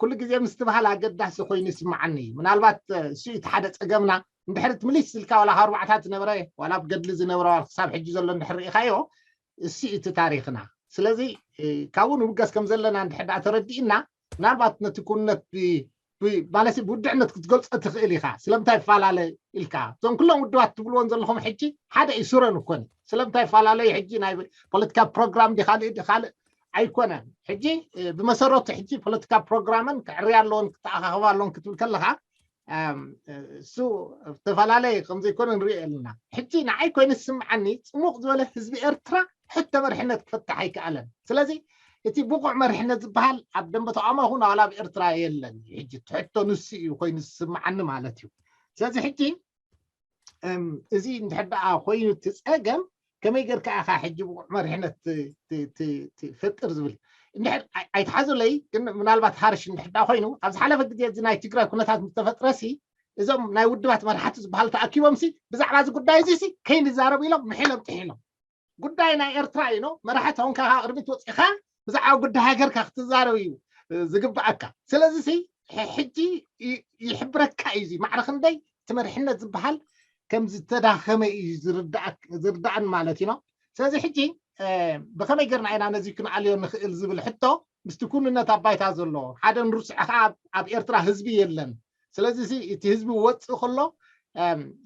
ኩሉ ግዜ ምስትብሃል ኣገዳሲ ኮይኑ ይስምዓኒ እዩ። ምናልባት እሱ እቲ ሓደ ፀገምና። እንድሕር ትምልስ ኢልካ ዋላ ካብ ኣርባዕታት ዝነበረ ዋላ ኣብ ገድሊ ዝነበረ ክሳብ ሕጂ ዘሎ እንድሕር ርኢኻዮ እሱ እቲ ታሪክና። ስለዚ ካብኡ ንብገስ ከም ዘለና እንድሕር ደኣ ተረዲእና ምናልባት ነቲ ኩነት ማለት ብውድዕነት ክትገልፆ ትኽእል ኢኻ። ስለምንታይ ይፈላለ ኢልካ እዞም ኩሎም ውድባት ትብልዎን ዘለኹም ሕጂ ሓደ እዩ፣ ሱረን እኮን ስለምንታይ ይፈላለዩ? ሕጂ ናይ ፖለቲካ ፕሮግራም ዲ ካልእ ዲ ካልእ ኣይኮነን። ሕጂ ብመሰረቱ ሕጂ ፖለቲካ ፕሮግራመን ክዕርያ ኣለዎን ክተኣኻኸባ ኣለዎን ክትብል ከለኻ እሱ ዝተፈላለየ ከምዘይኮነ ንሪኦ ኣለና። ሕጂ ንዓይ ኮይኑ ዝስምዓኒ ፅሙቕ ዝበለ ህዝቢ ኤርትራ ሕቶ መርሕነት ክፈትሕ ኣይከኣለን። ስለዚ እቲ ብቑዕ መርሕነት ዝበሃል ኣብ ደንበ ተቓውሞ ይኹን ዋላ ኣብ ኤርትራ የለን። ሕጂ እቲ ሕቶ ንሱ እዩ ኮይኑ ዝስምዓኒ ማለት እዩ። ስለዚ ሕጂ እዚ እንድሕር ደኣ ኮይኑ እቲ ፀገም ከመይ ጌርካ ኢኻ ሕጂ ብቑዕ መሪሕነት ትፈጥር ዝብል እንድሕር ኣይትሓዙለይ። ግን ምናልባት ሃርሽ እንድሕር ደኣ ኮይኑ ኣብ ዝሓለፈ ግዜ እዚ ናይ ትግራይ ኩነታት ምስ ተፈጥረ ሲ እዞም ናይ ውድባት መራሕቲ ዝበሃሉ ተኣኪቦም ሲ ብዛዕባ እዚ ጉዳይ እዚ ሲ ከይንዛረብ ኢሎም ምሒሎም ጥሒሎም። ጉዳይ ናይ ኤርትራ እዩ። መራሒ ተኾንካ ካብ ቅድሚት ወፂኻ ብዛዕባ ጉዳይ ሃገርካ ክትዛረብ እዩ ዝግብኣካ። ስለዚ ሲ ሕጂ ይሕብረካ እዩ እዚ ማዕረ ክንደይ እቲ መሪሕነት ዝበሃል ከም ዝተዳኸመ እዩ ዝርዳእን ማለት እዩ። ስለዚ ሕጂ ብኸመይ ገርና ኢና ነዚ ክንኣልዮ ንኽእል ዝብል ሕቶ ምስቲ ኩንነት ኣብ ባይታ ዘሎ ሓደ ንርስዖ ከዓ ኣብ ኤርትራ ህዝቢ የለን። ስለዚ እቲ ህዝቢ ወፅእ ከሎ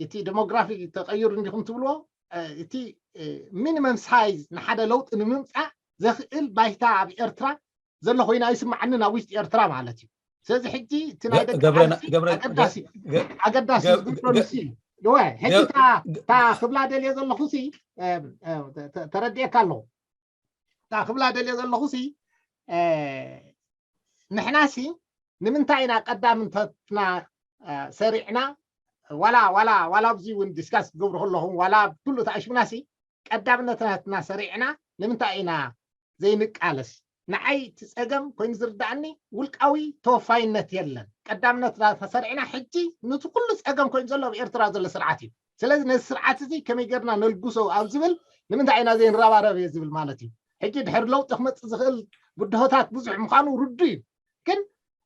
እቲ ዴሞግራፊ ተቀይሩ እንዲኹም ትብልዎ እቲ ሚኒመም ሳይዝ ንሓደ ለውጢ ንምምፃእ ዘኽእል ባይታ ኣብ ኤርትራ ዘሎ ኮይና ይስማዓኒ ናብ ውሽጢ ኤርትራ ማለት እዩ። ስለዚ ሕጂ እቲ ናይ ደቂ ኣገዳሲ ዝብሎ ንስ እዩ። ሕጂ እታ ክብላ ደልየ ዘለኹ ሲ ተረዲኤካ ኣለኹ። እታ ክብላ ደልየ ዘለኹ ሲ ንሕና ሲ ንምንታይ ኢና ቀዳምነትና ሰሪዕና ዋላ ዋላ ዋላ ኣብዚ እውን ዲስካስ ትገብሩ ከለኹም ዋላ ኩሉ ተኣሽምና ሲ ቀዳምነትና ሰሪዕና ንምንታይ ኢና ዘይንቃለስ? ንዓይ እቲ ፀገም ኮይኑ ዝርዳእኒ ውልቃዊ ተወፋይነት የለን። ቀዳምነትና ተሰሪዕና ሕጂ ነቲ ኩሉ ፀገም ኮይኑ ዘሎ ኣብ ኤርትራ ዘሎ ስርዓት እዩ። ስለዚ ነዚ ስርዓት እዚ ከመይ ጌርና ነልጉሶ ኣብ ዝብል ንምንታይ ኢና ዘይንረባረብ እየ ዝብል ማለት እዩ። ሕጂ ድሕሪ ለውጢ ክመፅእ ዝኽእል ብድሆታት ብዙሕ ምዃኑ ርዱ እዩ። ግን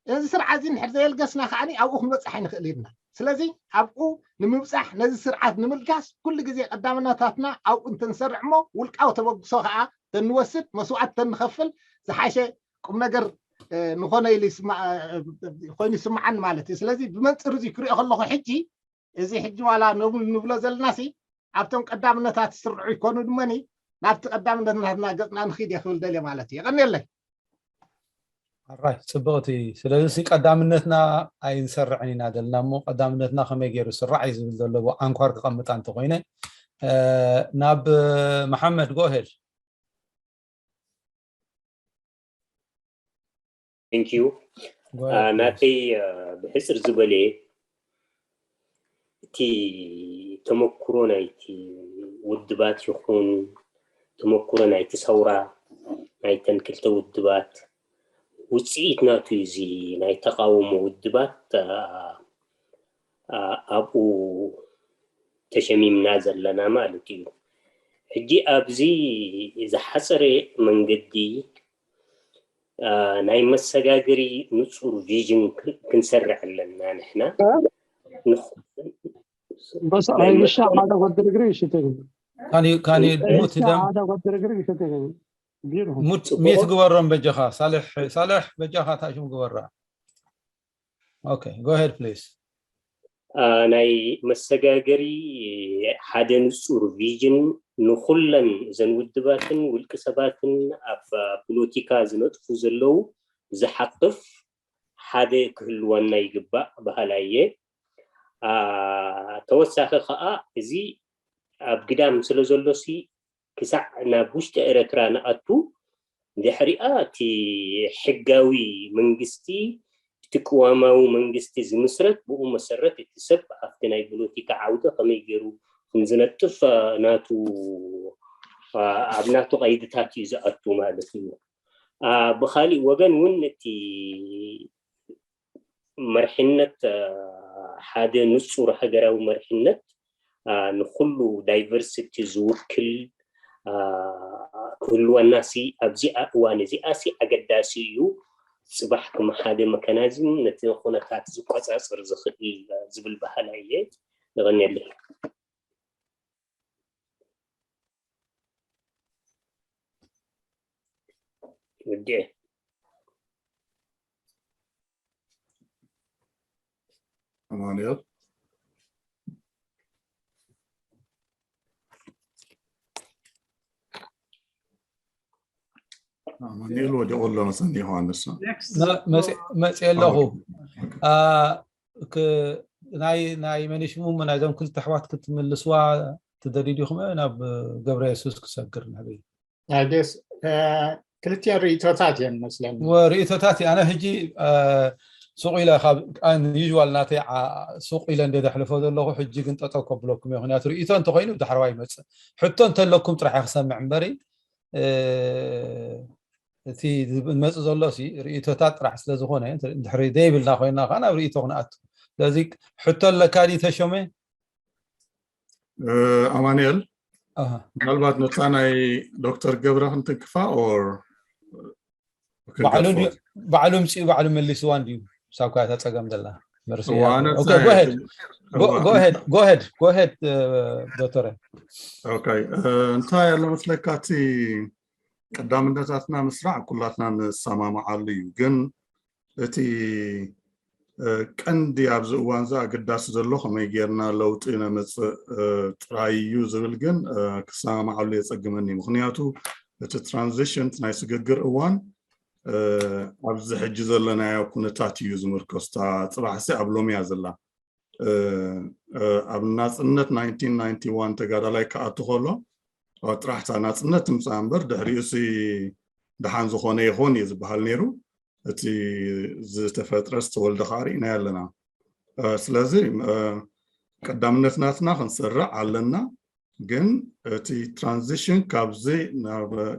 ነዚ ስርዓት እዚ እንድሕር ዘየልገስና ከዓኒ ኣብኡ ክንበፅሕ ኣይንኽእል ኢልና። ስለዚ ኣብኡ ንምብፃሕ ነዚ ስርዓት ንምልጋስ ኩሉ ግዜ ቀዳምነታትና ኣብኡ እንተንሰርዕ እሞ ውልቃዊ ተበግሶ ከዓ ተንወስድ መስዋዕት ተንኸፍል ዝሓሸ ቁም ነገር ንኾነ ኢሉ ኮይኑ ይስምዓኒ ማለት እዩ። ስለዚ ብመንፅር እዚ ክሪኦ ከለኹ ሕጂ እዚ ሕጂ ዋላ ንብሎ ዘለና ሲ ኣብቶም ቀዳምነታት ዝስርዑ ይኮኑ ድመኒ ናብቲ ቀዳምነትና ገፅና ንኽድ እየ ክብል ደልየ ማለት እዩ። የቐንየለይ። ኣራይ ፅብቕቲ። ስለዚ ቀዳምነትና ኣይንሰርዕን ኢና ዘለና እሞ ቀዳምነትና ከመይ ገይሩ ስራዕ እዩ ዝብል ዘለዎ ኣንኳር ክቐምጣ እንተኮይነ ናብ መሓመድ ጎሄድ Thank you ናተይ ብሕፅር ዝበለ እቲ ተመክሮ ናይቲ ውድባት ይኹን ተመክሮ ናይቲ ሰውራ ናይተን ክልተ ውድባት ውፅኢት ናቱ እዚ ናይ ተቃውሞ ውድባት ኣብኡ ተሸሚምና ዘለና ማለት እዩ። ሕጂ ኣብዚ ዝሓፀረ መንገዲ ናይ መሰጋገሪ ንፁር ቪዥን ክንሰርዕ ኣለና ንሕና بس عايشة على قد رجلي شتغل كان كان موت دم على قد رجلي شتغل موت ميت قبرهم بجخا صالح صالح بجخا تاشم قبرة okay go ahead please ናይ መሰጋገሪ ሓደ ንፁር ቪዥን ንኩለን እዘን ውድባትን ውልቂ ሰባትን ኣብ ፖለቲካ ዝነጥፉ ዘለዉ ዝሓቅፍ ሓደ ክህልወና ይግባእ በሃላይ እየ። ተወሳኺ ከዓ እዚ ኣብ ግዳም ስለ ዘሎሲ ክሳዕ ናብ ውሽጢ ኤረትራ ንኣቱ ድሕሪኣ እቲ ሕጋዊ መንግስቲ እቲ ቅዋማዊ መንግስቲ ዝምስረት ብኡ መሰረት እቲ ሰብ ኣብቲ ናይ ፖለቲካ ዓውዲ ከመይ ገይሩ ከምዝነጥፍ ናቱ ኣብ ናቱ ቀይድታት እዩ ዝኣቱ ማለት እዩ። ብካሊእ ወገን እውን እቲ መርሕነት ሓደ ንፁር ሃገራዊ መርሕነት ንኩሉ ዳይቨርሲቲ ዝውክል ክህልወና ሲ ኣብዚኣ እዋን እዚኣ ሲ ኣገዳሲ እዩ። ፅባሕ ከም ሓደ መካናዝም ነቲ ኩነታት ዝቆፃፀር ዝኽእል ዝብል ባህላ እየ። ይቐንየለይ። ወዲኤ ኣማኑኤል ኣማኑኤል ወዲቑ ኣሎ መሰኒ ዮሃንስ መፅእ ኣለኹ። ናይ ናይ መኒሽሙ ናይዞም ክልተ ኣሕዋት ክትምልስዋ ትደልዩ ዲኹም ናብ ገብረ የሱስ ክሰግር ንህበይ ክልቲኦ ርእቶታት እዮም መስለኒ። ርእቶታት ኣነ ሕጂ ሱቕ ኢለ ካብ ዩዋል ናተይ ሱቕ ኢለ እንደ ዘሕልፎ ዘለኹ ሕጂ ግን ጠጠው ከብለኩም እየ። ምክንያቱ ርእቶ እንተኮይኑ ዳሕረዋይ ይመፅእ ሕቶ እንተለኩም ጥራሕ ክሰምዕ እምበሪ እቲ ዝመፅእ ዘሎ ርእቶታት ጥራሕ ስለዝኮነ ድሕሪ ዘይብልና ኮይና ከዓ ናብ ርእቶ ክንኣቱ። ስለዚ ሕቶ ኣለካ ድዩ ተሾመ? ኣማኑኤል ምናልባት ነፃ ናይ ዶክተር ገብረ ክንትንክፋ or ባዕሉ ምፅኡ ባዕሉ መሊስዋ እንድዩ ሳብካ እታ ፀገም ዘላ ጎሄድ ጎሄድ ዶክተረ እንታይ ኣሎ መስለካ እቲ ቀዳምነታትና ምስራዕ ኩላትና ንሰማማዓሉ እዩ። ግን እቲ ቀንዲ ኣብዚ እዋን እዚ ኣገዳሲ ዘሎ ከመይ ጌርና ለውጢ ነምፅእ ጥራይ እዩ ዝብል ግን ክሰማማዓሉ የፀግመኒ። ምክንያቱ እቲ ትራንዚሽን ናይ ስግግር እዋን ኣብዚ ሕጂ ዘለናዮ ኩነታት እዩ ዝምርኮስ። እታ ፅባሕሲ ኣብ ሎሚ እያ ዘላ። ኣብ ናፅነት ናይንቲን ናይንቲ ዋን ተጋዳላይ ክኣቱ ከሎ ጥራሕ እታ ናፅነት ትምፃእ እምበር ድሕሪኡ ሲ ደሓን ዝኾነ ይኾን እዩ ዝበሃል ነይሩ። እቲ ዝተፈጥረ ዝተወልደ ከዓ ርኢናዮ ኣለና። ስለዚ ቀዳምነት ናትና ክንሰርዕ ኣለና። ግን እቲ ትራንዚሽን ካብዚ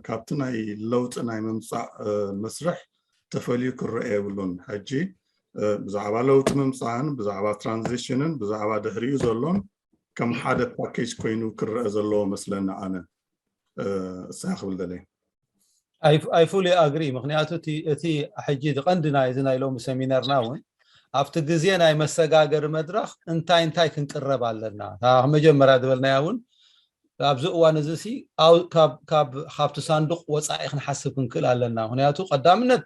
ካብቲ ናይ ለውጢ ናይ ምምፃእ መስርሕ ተፈልዩ ክረአ የብሉን። ሕጂ ብዛዕባ ለውጢ ምምፃእን ብዛዕባ ትራንዚሽንን ብዛዕባ ድሕሪኡ ዘሎን ከም ሓደ ፓኬጅ ኮይኑ ክረአ ዘለዎ መስለኒ። ኣነ እሳ ክብል ደለ ኣይፉሊ ኣግሪ። ምክንያቱ እቲ ሕጂ ዝቀንዲ ናይ እዚ ናይ ሎሚ ሰሚናርና እውን ኣብቲ ግዜ ናይ መሰጋገሪ መድረክ እንታይ እንታይ ክንቅረብ ኣለና። መጀመርያ ዝበልናያ እውን ኣብዚ እዋን እዚ ካብቲ ሳንዱቅ ወፃኢ ክንሓስብ ክንክእል ኣለና። ምክንያቱ ቀዳምነት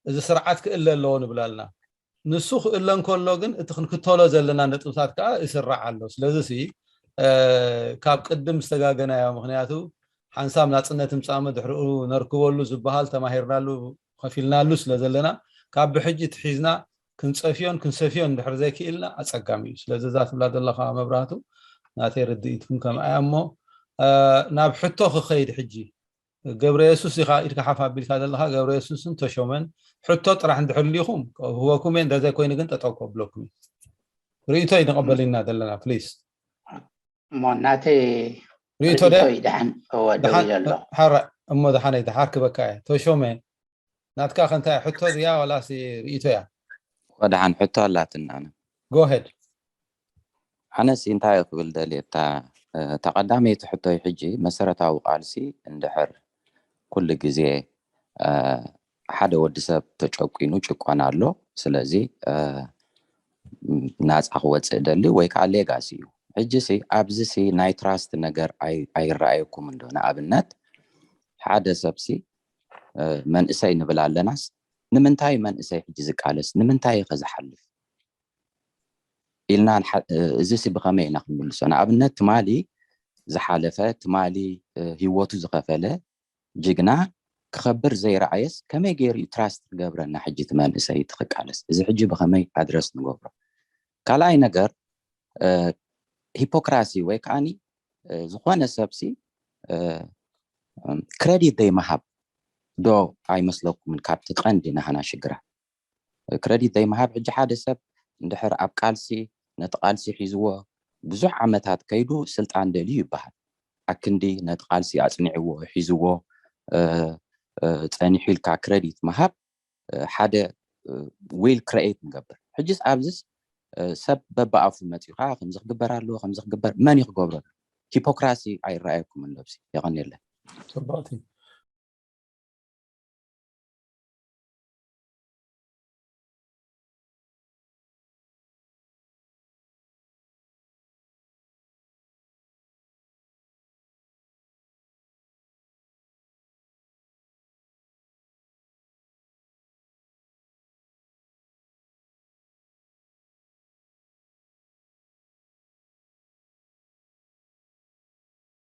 እዚ ስርዓት ክእለ ኣለዎ ንብል ኣለና። ንሱ ክእለ እንከሎ ግን እቲ ክንክተሎ ዘለና ነጥብታት ከዓ ይስራዕ ኣሎ። ስለዚ ካብ ቅድም ዝተጋገናዮ፣ ምክንያቱ ሓንሳብ ናፅነት ምፃመ ድሕሪኡ ነርክበሉ ዝበሃል ተማሂርናሉ ከፊልናሉ ስለ ዘለና ካብ ብሕጂ ትሒዝና ክንፀፍዮን ክንሰፍዮን ድሕር ዘይክእልና ኣፀጋሚ እዩ። ስለዚ እዛ ትብላ ዘለካ መብራህቱ ናተይ ርድኢት እውን ከምኣ እያ። እሞ ናብ ሕቶ ክኸይድ ሕጂ። ገብረ የሱስ ኢኻ ኢድካ ሓፍ ኣቢልካ ዘለካ። ገብረ የሱስን ተሾመን ሕቶ ጥራሕ እንድሕር ሊኹም ህወኩም እየ፣ እንደዘይ ኮይኑ ግን ጠጠው ከብለኩም እዩ። ርእይቶ እዩ ንቐበል ኢና ዘለና። ፕሊስ እሞ ናተይ ርእይቶ ደ ደሓን እወ ደው ኢለ ኣለኹ። ሓራ እሞ ደሓነይ ደሓር ክበካ እየ። ተሾመ ናትካ ከንታይ ሕቶ ድያ ዋላሲ ርእይቶ እያ? ደሓን ሕቶ ኣላትና። ኣነ ጎሄድ ኣነስ እንታይ ክብል ደልየ፣ እታ እታ ቀዳመይቲ ሕቶይ ሕጂ መሰረታዊ ቃልሲ እንድሕር ኩሉ ግዜ ሓደ ወዲ ሰብ ተጨቂኑ ጭቆና ኣሎ፣ ስለዚ ናፃ ክወፅእ ደሊ ወይ ከዓ ሌጋሲ እዩ። ሕጂ ሲ ኣብዚ ሲ ናይ ትራስት ነገር ኣይረኣየኩም እንዶ? ንኣብነት ሓደ ሰብ ሲ መንእሰይ ንብል ኣለናስ ንምንታይ መንእሰይ ሕጂ ዝቃለስ ንምንታይ ከ ዝሓልፍ ኢልና እዚ ሲ ብኸመይ ኢና ክንምልሶ? ንኣብነት ትማሊ ዝሓለፈ ትማሊ ህይወቱ ዝኸፈለ ጅግና ክኸብር ዘይረኣየስ ከመይ ገይሩ እዩ ትራስት ክገብረና ሕጂ እቲ መንእሰይ እቲ ክቃለስ? እዚ ሕጂ ብኸመይ ኣድረስ ንገብሮ? ካልኣይ ነገር ሂፖክራሲ ወይ ከዓኒ ዝኾነ ሰብሲ ክረዲት ዘይምሃብ ዶ ኣይመስለኩምን? ካብቲ ቀንዲ ናህና ሽግራት ክረዲት ዘይምሃብ። ሕጂ ሓደ ሰብ እንድሕር ኣብ ቃልሲ ነቲ ቃልሲ ሒዝዎ ብዙሕ ዓመታት ከይዱ ስልጣን ደልዩ ይበሃል። ኣክንዲ ነቲ ቃልሲ ኣፅኒዕዎ ሒዝዎ ፀኒሑ ኢልካ ክረዲት ምሃብ ሓደ ዊል ክረኤት ንገብር። ሕጅስ ኣብዚስ ሰብ በብኣፉ መፂኡ ከዓ ከምዚ ክግበር ኣለዎ ከምዚ ክግበር መን እዩ ክገብሮ? ሂፖክራሲ ኣይረኣየኩም ኣለብሲ የቐንየለን። ፅቡቅቲ